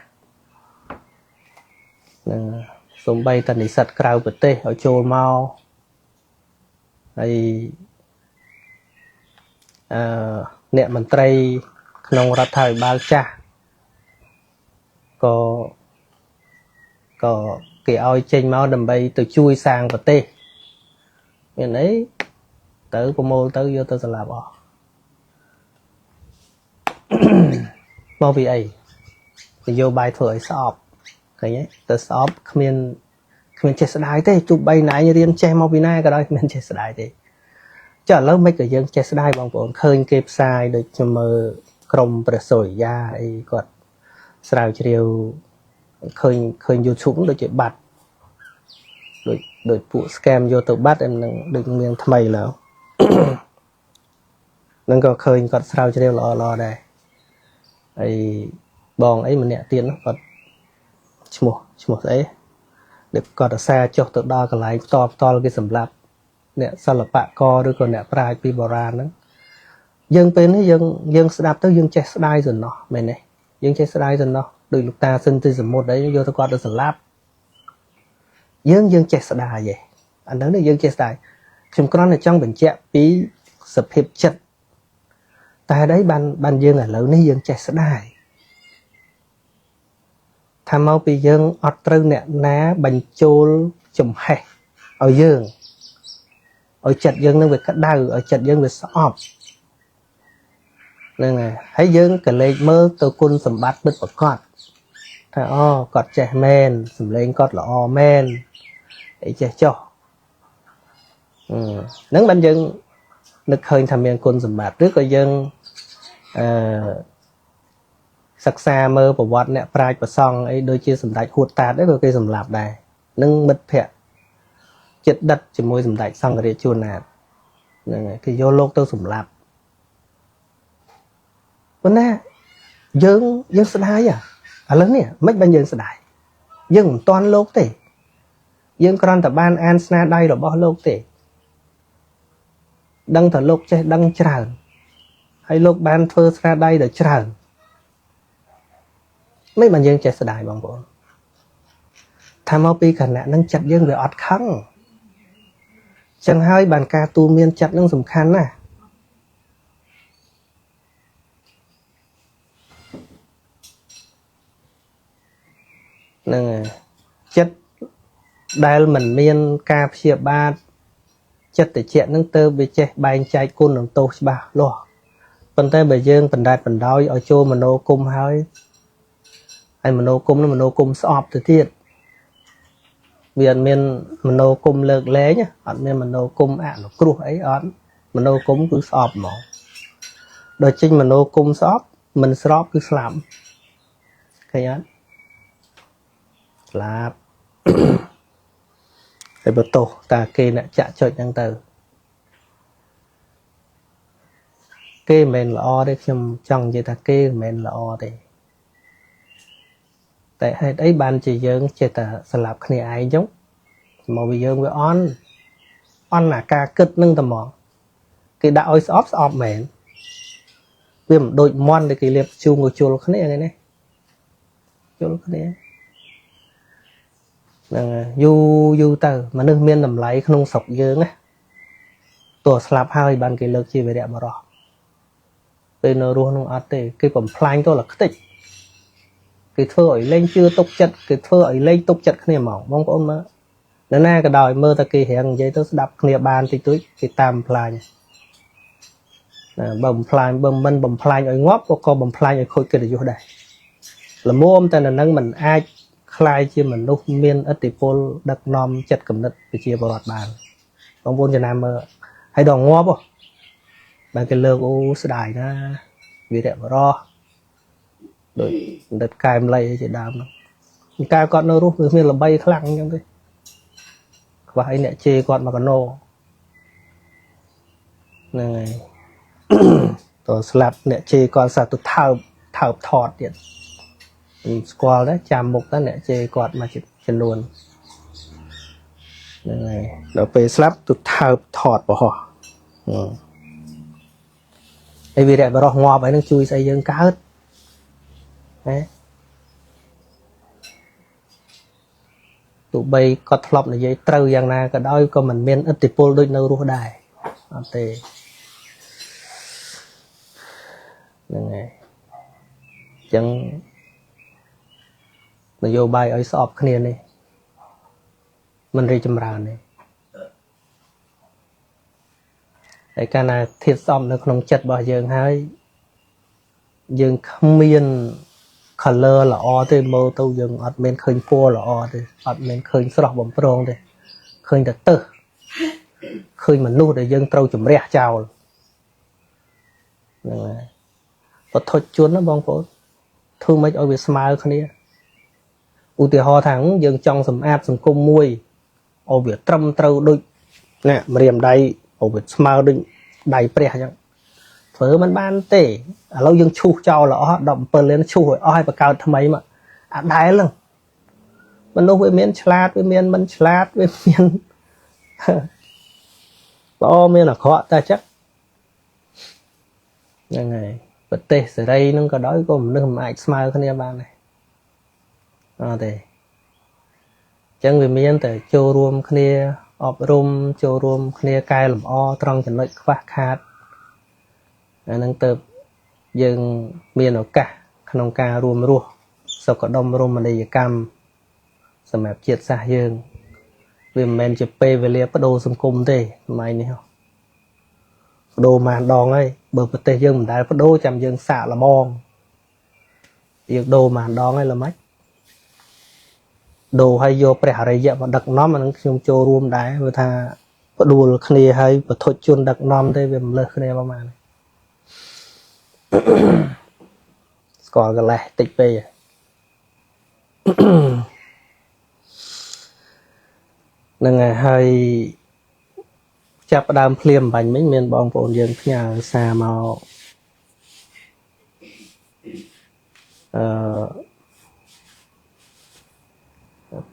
ហ្នឹងសំបីតនិស្សិតក្រៅប្រទេសឲ្យចូលមកហើយអ្នកមន្ត្រីក្នុងរដ្ឋាភិបាលចាស់ក៏គេឲ្យចេញមកដើម្បីទៅជួយសាងប្រទេសមានអីទៅប្រមូលទៅយកទៅសម្លាប់អស់មកពីអីនយោបាយធ្វើឲ្យស្អប់ឃើញទេទៅស្អប់គ្មានចេះស្ដាយទេទោះបីណែរៀនចេះមកពីណាក៏ដោយគ្មានចេះស្ដាយទេចុះឥឡូវមិនក៏យើងចេះស្ដាយបងប្អូនឃើញគេផ្សាយដូចខ្ញុំមើលក្រុមព្រះសូរិយាអីគាត់ស្រាវជ្រាវឃើញ YouTube ដូចជាបាត់ដូចពួក scam យកទៅបាត់អីនឹងដូចមានថ្មីឡើយនឹងក៏ឃើញគាត់ស្រាវជ្រាវល្អល្អដែរហើយបងអីម្នាក់ទៀតនោះគាត់ឈ្មោះស្អីដែលគាត់អាសាចុះទៅដល់កន្លែងផ្ទាល់គេសម្លាប់អ្នកសិល្បករឬក៏អ្នកប្រាជ្ញពីបុរាណហ្នឹងយើងពេលនេះយើងស្ដាប់ទៅយើងចេះស្ដាយសំណោះមែនទេយើងចេះស្ដាយសំណោះដោយលោកតាសិនទីសមុទ្រអីយកទៅគាត់ទៅសម្លាប់យើងចេះស្ដាយឯងអាហ្នឹងនេះយើងចេះស្ដាយខ្ញុំគ្រាន់តែចង់បញ្ជាក់ពីសភាពចិត្តតែហេតុអីបានយើងឥឡូវនេះយើងចេះស្ដាយថាមកពីយើងអត់ត្រូវអ្នកណាបញ្ចូលចំហេះឲ្យយើងឲ្យចិត្តយើងនឹងវាក្តៅឲ្យចិត្តយើងវាស្អប់ហ្នឹងហើយយើងក៏លេចមើលទៅគុណសម្បត្តិពិតប្រាកដថាអូគាត់ចេះមែនសម្លេងគាត់ល្អមែនអីចេះចុះហ្នឹងបានយើងនឹកឃើញថាមានគុណសម្បត្តិឬក៏យើងអឺសិក្សាមើលប្រវត្តិអ្នកប្រាជ្ញប្រសង់អីដូចជាសម្ដេចហួតតាតអីក៏គេសម្លាប់ដែរនឹងមិត្តភក្តិចិត្តដិតជាមួយសម្ដេចសង្ឃរាជជួនណាតហ្នឹងហើយគេយកលោកទៅសម្លាប់ប៉ុន្តែយើងស្ដាយឥឡូវនេះមិនបានយើងស្ដាយយើងមិនទាន់លោកទេយើងគ្រាន់តែបានអានស្នាដៃរបស់លោកទេដឹងថាលោកចេះដឹងច្រើនហើយលោកបានធ្វើស្នាដៃដល់ច្រើនមិនបានយើងចេះស្ដាយបងប្អូនថាមកពីខណៈនឹងចិត្តយើងវាអត់ខឹងចឹងហើយបានការទូមានចិត្តនឹងសំខាន់ណាស់ហ្នឹងចិត្តដែលមិនមានការព្យាបាទចិត្តតិចនឹងទៅវាចេះបែងចែកគុណនិងទោសច្បាស់លាស់ប៉ុន្តែបើយើងបណ្ដែតបណ្ដោយឲ្យចូលមโนគមហើយមโนគមនោះមโนគមស្អប់ទៅទៀតវាអត់មានមโนគមលើកលែងអត់មានមโนគមអនុគ្រោះអីអត់មโนគមគឺស្អប់ហ្មងដល់ចេញមโนគមស្អប់មិនស្របគឺស្លាប់ឃើញអត់ស្លាប់ហើយបើទោសតាគេអ្នកចាក់ចុចហ្នឹងទៅគេមិនមែនល្អទេខ្ញុំចង់និយាយថាគេមិនមែនល្អទេតែហេតុអីបានជាយើងចេះតែស្លាប់គ្នាឯងចឹងមកវាយើងវាអន់អាការគិតនឹងតែហ្មងគេដាក់ឲ្យស្អប់ស្អប់មែនវាមិនដូចមន់ដែលគេលាបជូងក៏ជុលគ្នាហ្នឹងណាជុលគ្នាហ្នឹងយូរយូរទៅមនុស្សមានតម្លៃក្នុងស្រុកយើងណាទោះស្លាប់ហើយបានគេលើកជាវីរៈបុរសពេលនៅរស់នោះអត់ទេគេបំផ្លាញទៅលខ្ទេច គេធ្វើឲ្យលែងជឿទុកចិត្តគេធ្វើឲ្យលែងទុកចិត្តគ្នាហ្មងបងប្អូនមើលនៅណាក៏ដោយមើលតែគេរាងនិយាយទៅស្ដាប់គ្នាបានតិចតួចគេតាមបំផ្លាញណាបើបំផ្លាញបើមិនបំផ្លាញឲ្យងាប់ក៏បំផ្លាញឲ្យខូចកិត្តិយសដែរល្មមតែនៅនឹងមិនអាចคล้ายជាមនុស្សមានឥទ្ធិពលដឹកនាំចិត្តគំនិតប្រជាពលរដ្ឋបានបងប្អូនចំណាំមើលហើយដល់ងាប់បានគេលើកអូស្ដាយណាវីរៈបរោះដូចបណ្ឌិតកែមលីជាដើមហ្នឹងកាលគាត់នៅរស់គឺមានល្បីខ្លាំងអញ្ចឹងទេខ្វះអីអ្នកជេរគាត់មកកណោហ្នឹងហើយតស្លាប់អ្នកជេរគាត់សាទៅថើបថើបថតទៀតស្គាល់ដែរចាំមុខដែរអ្នកជេរគាត់មកចំនួនហ្នឹងហើយដល់ពេលស្លាប់ទៅថើបថតបរោះហើយវីរៈបរោះងាប់ហើយនឹងជួយស្អីយើងកើតណាទោះបីគាត់ធ្លាប់និយាយត្រូវយ៉ាងណាក៏ដោយក៏មិនមានឥទ្ធិពលដូចនៅរស់ដែរអត់ទេហ្នឹងហើយអញ្ចឹងនយោបាយឲ្យស្អប់គ្នានេះមិនរីកចម្រើនទេហើយកាលណាធាតុស្អប់នៅក្នុងចិត្តរបស់យើងហើយយើងគ្មាន color ល្អទេមើលទៅយើងអត់មានឃើញពណ៌ល្អទេអត់មានឃើញស្រស់បំព្រងទេឃើញតែទឹះឃើញមនុស្សដែលយើងត្រូវជំរះចោលហ្នឹងហើយបទជនណាបងប្អូនធ្វើម៉េចឲ្យវាស្មើគ្នាឧទាហរណ៍ថាយើងចង់សម្អាតសង្គមមួយឲ្យវាត្រឹមត្រូវដូចណាម្រាមដៃឲ្យវាស្មើដូចដៃព្រះអញ្ចឹងធ្វើមិនបានទេឥឡូវយើងឈូសចោលអស់17លានឈូសឲ្យអស់ឲ្យបង្កើតថ្មីមកអាដែលហ្នឹងមនុស្សវាមានឆ្លាតវាមានមិនឆ្លាតវាមានល្អមានអាក្រក់តែចឹងហ្នឹងហើយប្រទេសសេរីហ្នឹងក៏ដោយក៏មនុស្សមិនអាចស្មើគ្នាបានដែរអត់ទេអញ្ចឹងវាមានតែចូលរួមគ្នាអប់រំចូលរួមគ្នាកែលម្អត្រង់ចំណុចខ្វះខាតអាហ្នឹងទៅយើងមានឱកាសក្នុងការរួមរស់សុខដុមរមណីយកម្មសម្រាប់ជាតិសាសន៍យើងវាមិនមែនជាពេលវេលាបដូរសង្គមទេសម័យនេះបដូរម៉ានដងហើយបើប្រទេសយើងមិនដែលបដូរចាំយើងសាកល្បងយើងដូរម៉ានដងហើយល្មិចដូរឲ្យយកព្រះអរិយៈមកដឹកនាំអានឹងខ្ញុំចូលរួមដែរព្រោះថាផ្ដួលគ្នាហើយបទជនដឹកនាំទេវាមិនលើសគ្នាប្រហែលស្គាល់កលេសតិចពេកហ្នឹងហើយចាប់ដើមភ្លាមបាញ់មិញមានបងប្អូនយើងផ្ញើសារមកអឺ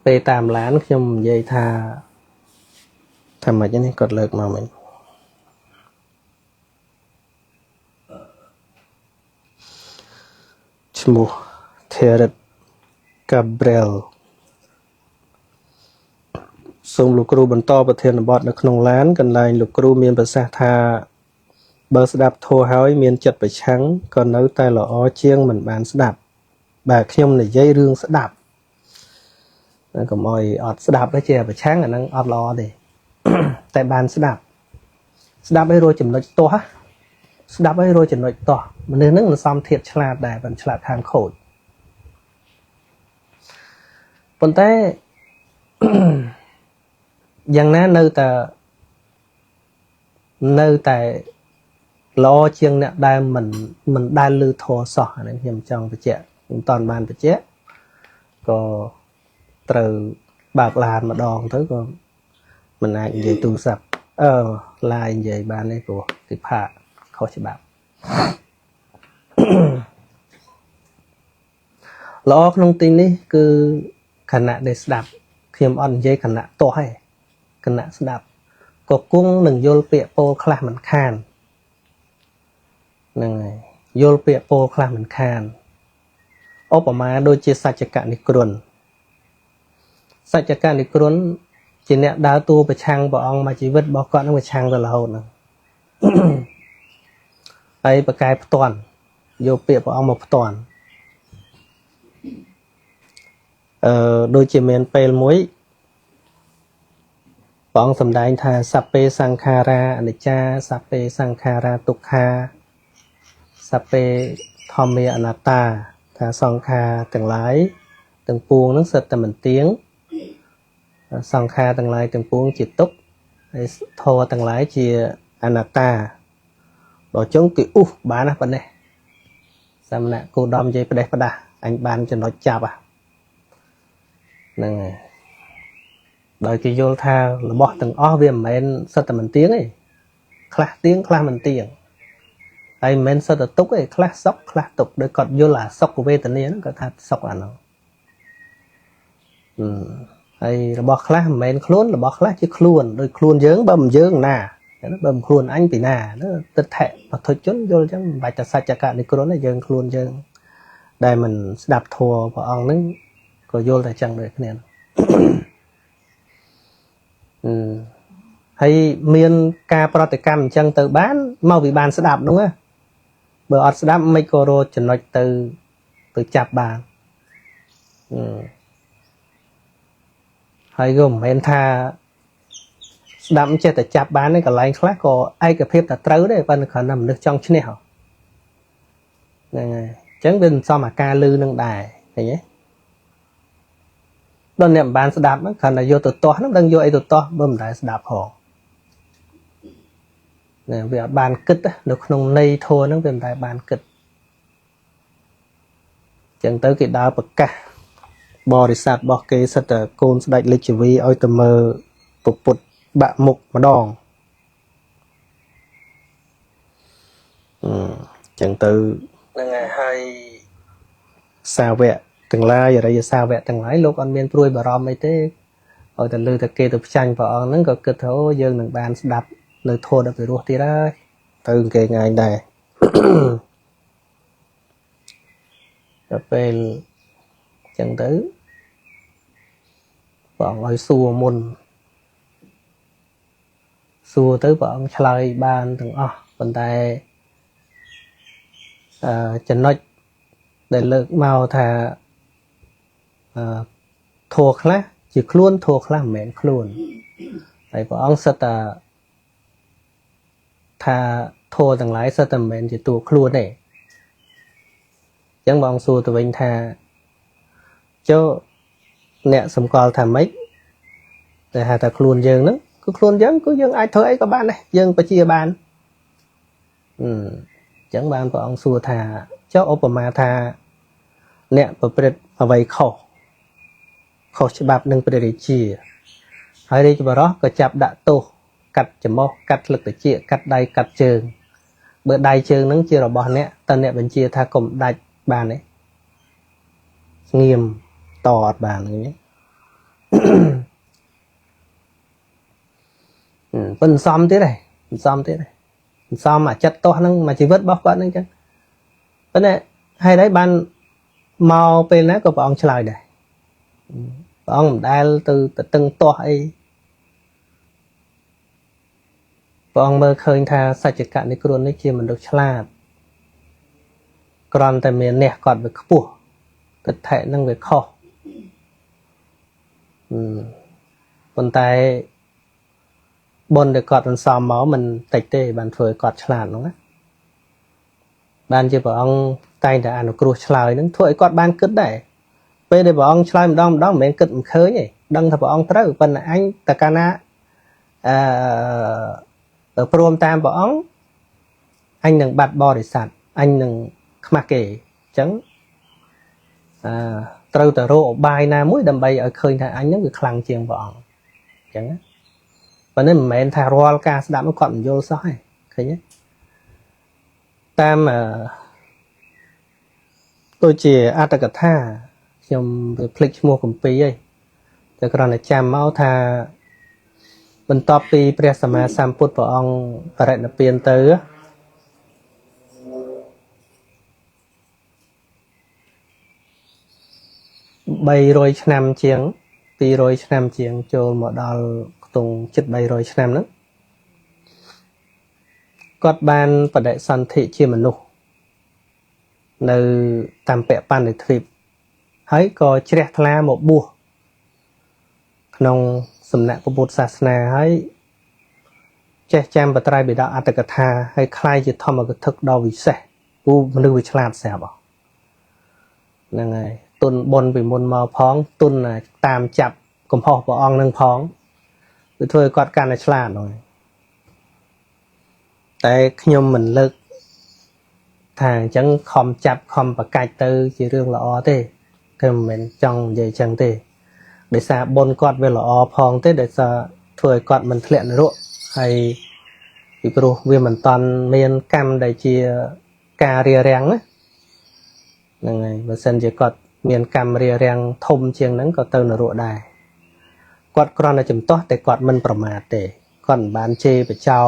ពេលតាមឡានខ្ញុំនិយាយថាម៉េចនេះគាត់លើកមកមិញឈ្មោះ Theret Gabriel សូមលោកគ្រូបន្តប្រធានបទនៅក្នុងឡានកន្លែងលោកគ្រូមានប្រសាសន៍ថាបើស្ដាប់ធម៌ហើយមានចិត្តប្រឆាំងក៏នៅតែល្អជាងមិនបានស្ដាប់បាទខ្ញុំនិយាយរឿងស្ដាប់កុំឲ្យអត់ស្ដាប់ទេជាប្រឆាំងអាហ្នឹងអត់ល្អទេតែបានស្ដាប់ស្ដាប់ឲ្យរកចំណុចទាស់ស្ដាប់ឲ្យរកចំណុចទាស់មនុស្សហ្នឹងមិនសមធៀបឆ្លាតដែរមិនឆ្លាតខាងខូចប៉ុន្តែយ៉ាងណានៅតែល្អជាងអ្នកដែលមិនដែលឮធម៌សោះអានេះខ្ញុំចង់បញ្ជាក់មិនតាន់បានបញ្ជាក់ក៏ត្រូវបើកឡានម្ដងទៅក៏មិនអាចនិយាយទូរស័ព្ទឡាយនិយាយបានទេព្រោះគេផាកខុសច្បាប់ល្អក្នុងទីនេះគឺខណៈដែលស្ដាប់ខ្ញុំអត់និយាយខណៈទាស់ទេខណៈស្ដាប់ក៏គង់នឹងយល់ពាក្យពោលខ្លះមិនខានហ្នឹងហើយយល់ពាក្យពោលខ្លះមិនខានឧបមាដូចជាសច្ចកនិគ្រុនសច្ចកនិគ្រុនជាអ្នកដើរតួប្រឆាំងព្រះអង្គមួយជីវិតរបស់គាត់នឹងប្រឆាំងទៅរហូតហ្នឹងហើយប្រកែផ្ទាន់យកពាក្យព្រះអង្គមកផ្ទាន់ ដូចជាមានពេលមួយព្រះអង្គសម្ដែងថាសព្ពេសង្ខារាអនិច្ចាសព្ពេសង្ខារាទុក្ខាសព្ពេធម្មាអនត្តាថាសង្ខារទាំងឡាយទាំងពួងនឹងសិតតែមិនទៀងសង្ខារទាំងឡាយទាំងពួងជាទុក្ខហើយធម៌ទាំងឡាយជាអនត្តាដល់ចឹងគេអ៊ុសបានណាប៉ុណ្ណេះសមណៈគោដំនិយាយផ្ដេសផ្ដាស់អញបានចំណុចចាប់ហ្នឹងហើយដោយគេយល់ថារបស់ទាំងអស់វាមិនមែនសិតតែមិនទៀងទេខ្លះទៀងខ្លះមិនទៀងហើយមិនមែនសិតតែទុក្ខទេខ្លះសុខខ្លះទុក្ខដោយគាត់យល់អាសុខវេទនាហ្នឹងគាត់ថាសុខអាហ្នឹងហើយរបស់ខ្លះមិនមែនខ្លួនរបស់ខ្លះជាខ្លួនដោយខ្លួនយើងបើមិនយើងណាបើមិនខ្លួនអញពីណាទិដ្ឋិបទុជនយល់ចឹងមិនបាច់តែសច្ចកនិគ្រោះទេយើងខ្លួនយើងដែលមិនស្ដាប់ធម៌ព្រះអង្គហ្នឹងក៏យល់តែចឹងដូចគ្នាហើយមានការប្រតិកម្មអញ្ចឹងទៅបានមកពីបានស្ដាប់នោះណាបើអត់ស្ដាប់មិនក៏រកចំណុចទៅចាប់បានហើយក៏មិនមែនថាស្ដាប់ចេះតែចាប់បានទេកន្លែងខ្លះក៏ឯកភាពតែត្រូវដែរប៉ុន្តែគ្រាន់តែមនុស្សចង់ឈ្នះហ្នឹងហើយអញ្ចឹងវាមិនសមអាការលឺនឹងដែរឃើញទេដល់អ្នកមិនបានស្ដាប់គ្រាន់តែយកទៅទាស់ហ្នឹងដឹងយកអីទៅទាស់បើមិនដែលស្ដាប់ផងណាវាអត់បានគិតនៅក្នុងន័យធម៌ហ្នឹងវាមិនដែលបានគិតអញ្ចឹងទៅគេដើរប្រកាសបរិស័ទរបស់គេសិតតែកូនស្ដេចលិជវីឲ្យទៅមើលពពុទ្ធបាក់មុខម្ដងអញ្ចឹងទៅហ្នឹងហើយសាវកទាំងឡាយអរិយសាវកទាំងឡាយលោកអត់មានព្រួយបារម្ភអីទេឲ្យតែលើតែគេទៅផ្ចាញ់ព្រះអង្គហ្នឹងក៏គិតថាអូយើងនឹងបានស្ដាប់នៅធម៌ដល់ពីរោះទៀតហើយទៅគេងាយដែរដល់ពេលអញ្ចឹងទៅព្រះអង្គឲ្យសួរមុនសួរទៅព្រះអង្គឆ្លើយបានទាំងអស់ប៉ុន្តែចំណុចដែលលើកមកថាធัวខ្លះជាខ្លួនធัวខ្លះមិនមែនខ្លួនហើយព្រះអង្គសិតតែថាធัวទាំងឡាយសិតតែមិនមែនជាតួខ្លួនទេអញ្ចឹងព្រះអង្គសួរទៅវិញថាចុះអ្នកសម្គាល់ថាម៉េចតែហៅថាខ្លួនយើងហ្នឹងគឺខ្លួនយើងគឺយើងអាចធ្វើអីក៏បានដែរយើងបជាបានអញ្ចឹងបានព្រះអង្គសួរថាចុះឧបមាថាអ្នកប្រព្រឹត្តអ្វីខុសច្បាប់នឹងព្រះរាជាហើយរាជបរោះក៏ចាប់ដាក់ទោសកាត់ច្រមុះកាត់ស្លឹកត្រចៀកកាត់ដៃកាត់ជើងបើដៃជើងហ្នឹងជារបស់អ្នកតើអ្នកបញ្ជាថាកុំដាច់បានទេស្ងៀមតអត់បានហ្នឹងប៉ុន្តែសំទៀតដែរសំទៀតដែរសំអាចិត្តទោសហ្នឹងមួយជីវិតរបស់គាត់ហ្នឹងចឹងប៉ុន្តែហេតុអីបានមកពេលណាក៏ព្រះអង្គឆ្លើយដែរព្រះអង្គមិនដែលទៅតឹងទាស់អីព្រះអង្គមើលឃើញថាសច្ចកនិគ្រោះនេះជាមនុស្សឆ្លាតគ្រាន់តែមានអ្នកគាត់វាខ្ពស់ទិដ្ឋិហ្នឹងវាខុសប៉ុន្តែបុណ្យដែលគាត់សន្សំមកមិនតិចទេបានធ្វើឲ្យគាត់ឆ្លាតហ្នឹងណាបានជាព្រះអង្គតែងតែអនុគ្រោះឆ្លើយហ្នឹងធ្វើឲ្យគាត់បានគិតដែរពេលដែលព្រះអង្គឆ្លើយម្ដងម្ដងមិនមែនគិតមិនឃើញទេដឹងថាព្រះអង្គត្រូវប៉ុន្តែអញតើកាលណាព្រមតាមព្រះអង្គអញនឹងបាត់បរិស័ទអញនឹងខ្មាស់គេអញ្ចឹងត្រូវតែរកឧបាយណាមួយដើម្បីឲ្យឃើញថាអញហ្នឹងវាខ្លាំងជាងព្រះអង្គអញ្ចឹងណាប៉ុន្តែមិនមែនថារាល់ការស្ដាប់នោះគាត់មិនយល់សោះទេឃើញទេតាមដូចជាអត្តកថាខ្ញុំវាភ្លេចឈ្មោះគម្ពីរឯងតែគ្រាន់តែចាំមកថាបន្ទាប់ពីព្រះសម្មាសម្ពុទ្ធព្រះអង្គបរិនិព្វានទៅ300ឆ្នាំជាង200ឆ្នាំជាងចូលមកដល់ខ្ទង់ជិត300ឆ្នាំហ្នឹងគាត់បានបដិសន្ធិជាមនុស្សនៅតាមពបណ្ឌិទ្វីប ហើយក៏ជ្រះថ្លាមកបួសក្នុងសំណាក់ពុទ្ធសាសនាហើយចេះចាំបត្រៃបិដកអត្តកថាហើយក្លាយជាធម្មកថាដ៏វិសេសពូមនុស្សវាឆ្លាតស្រាប់ហ្នឹងហើយទុនបុណ្យពីមុនមកផងទុនតាមចាប់កំហុសព្រះអង្គនឹងផងវាធ្វើឲ្យគាត់កាន់តែឆ្លាតហ្នឹងតែខ្ញុំមិនលើកថាអញ្ចឹងខំចាប់ខំប្រកាច់ទៅជារឿងល្អទេខ្ញុំមិនមែនចង់និយាយអញ្ចឹងទេដោយសារបុណ្យគាត់វាល្អផងទេដោយសារធ្វើឲ្យគាត់មិនធ្លាក់នរកហើយពីព្រោះវាមិនតាន់មានកម្មដែលជាការរារាំងណាហ្នឹងហើយបើសិនជាគាត់មានកម្មរារាំងធំជាងហ្នឹងក៏ទៅនរកដែរគាត់គ្រាន់តែជំទាស់តែគាត់មិនប្រមាទទេគាត់មិនបានជេរបចោ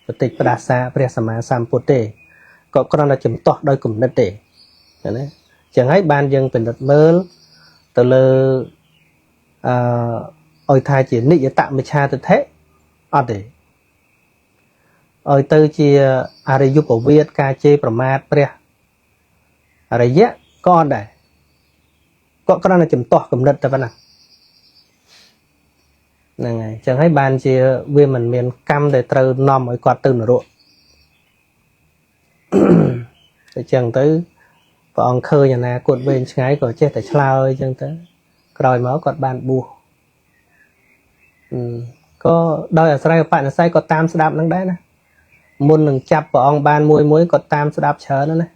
បតិចផ្ដាសាព្រះសម្មាសម្ពុទ្ធទេក៏គ្រាន់តែជំទាស់ដោយគំនិតទេណាចឹងហើយបានយើងពិនិត្យមើលទៅលើឲ្យថាជានិយតមិច្ឆាទិដ្ឋិអត់ទេឲ្យទៅជាអរិយុពវាទការជេរប្រមាទព្រះអរិយៈក៏អត់ដែរគាត់គ្រាន់តែជំទាស់គំនិតតែប៉ុណ្ណាហ្នឹងហើយចឹងហើយបានជាវាមិនមានកម្មដែលត្រូវនាំឲ្យគាត់ទៅនរកតែចឹងទៅព្រះអង្គឃើញអនាគតវែងឆ្ងាយក៏ចេះតែឆ្លើយចឹងទៅក្រោយមកគាត់បានបួសក៏ដោយអាស្រ័យឧបនិស្ស័យក៏តាមស្ដាប់នឹងដែរណាមុននឹងចាប់ព្រះអង្គបានមួយមួយក៏តាមស្ដាប់ច្រើនណា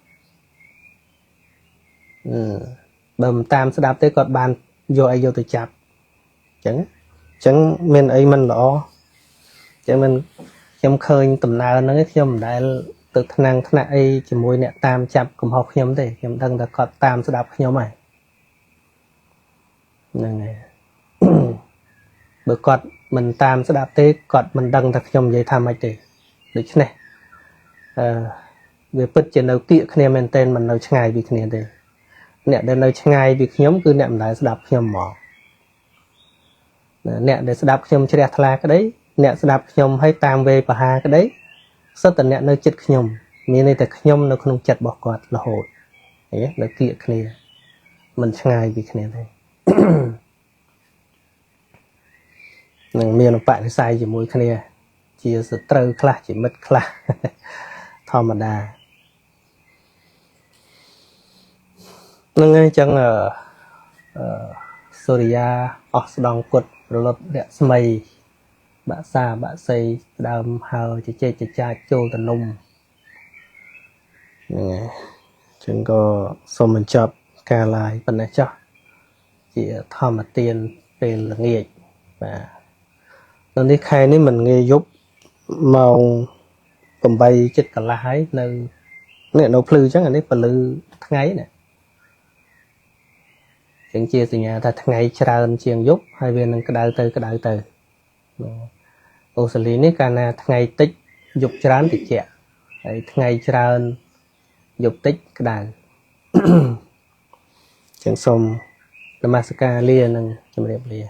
បើមិនតាមស្ដាប់ទេគាត់បានយកអីយកទៅចាប់ចឹងចឹងមានអីមិនល្អចឹងមិនខ្ញុំឃើញដំណើរហ្នឹងខ្ញុំមិនដែលទៅថ្នាំងថ្នាក់អីជាមួយអ្នកតាមចាប់កំហុសខ្ញុំទេខ្ញុំដឹងតែគាត់តាមស្ដាប់ខ្ញុំហើយហ្នឹងហើយបើគាត់មិនតាមស្ដាប់ទេគាត់មិនដឹងថាខ្ញុំនិយាយថាម៉េចទេដូច្នេះវាពិតជានៅគៀកគ្នាមែនទែនមិននៅឆ្ងាយពីគ្នាទេអ្នកដែលនៅឆ្ងាយពីខ្ញុំគឺអ្នកមិនដែលស្ដាប់ខ្ញុំហ្មងអ្នកដែលស្ដាប់ខ្ញុំជ្រះថ្លាក្តីអ្នកស្ដាប់ខ្ញុំឲ្យតាមវេបហាក្តីសុទ្ធតែអ្នកនៅចិត្តខ្ញុំមានន័យថាខ្ញុំនៅក្នុងចិត្តរបស់គាត់រហូតឃើញទេនៅគៀកគ្នាមិនឆ្ងាយពីគ្នាទេនឹងមានឧបនិស្ស័យជាមួយគ្នាជាសត្រូវខ្លះជាមិត្តខ្លះធម្មតានឹងហើយចឹងសូរិយាអស់ស្ដង់គុតរលត់រស្មីបាក់សាបាក់សីដើមហើជជែកចចាចចូលតនំហ្នឹងហើយចឹងក៏សូមបញ្ចប់ការឡាយប៉ុណ្ណេះចុះជាធម្មទានពេលល្ងាចបាទនៅនេះខែនេះមិនងាយយប់ម៉ោង8ជិតកន្លះហើយនៅនេះនៅភ្លឺចឹងអានេះពលឺថ្ងៃណាចឹងជាសញ្ញាថាថ្ងៃច្រើនជាងយប់ហើយវានឹងក្តៅទៅក្តៅទៅអូស្ត្រាលីនេះកាលណាថ្ងៃតិចយប់ច្រើនតិចហើយថ្ងៃច្រើនយប់តិចក្តៅចឹងសូមនមស្ការលានិងជម្រាបលា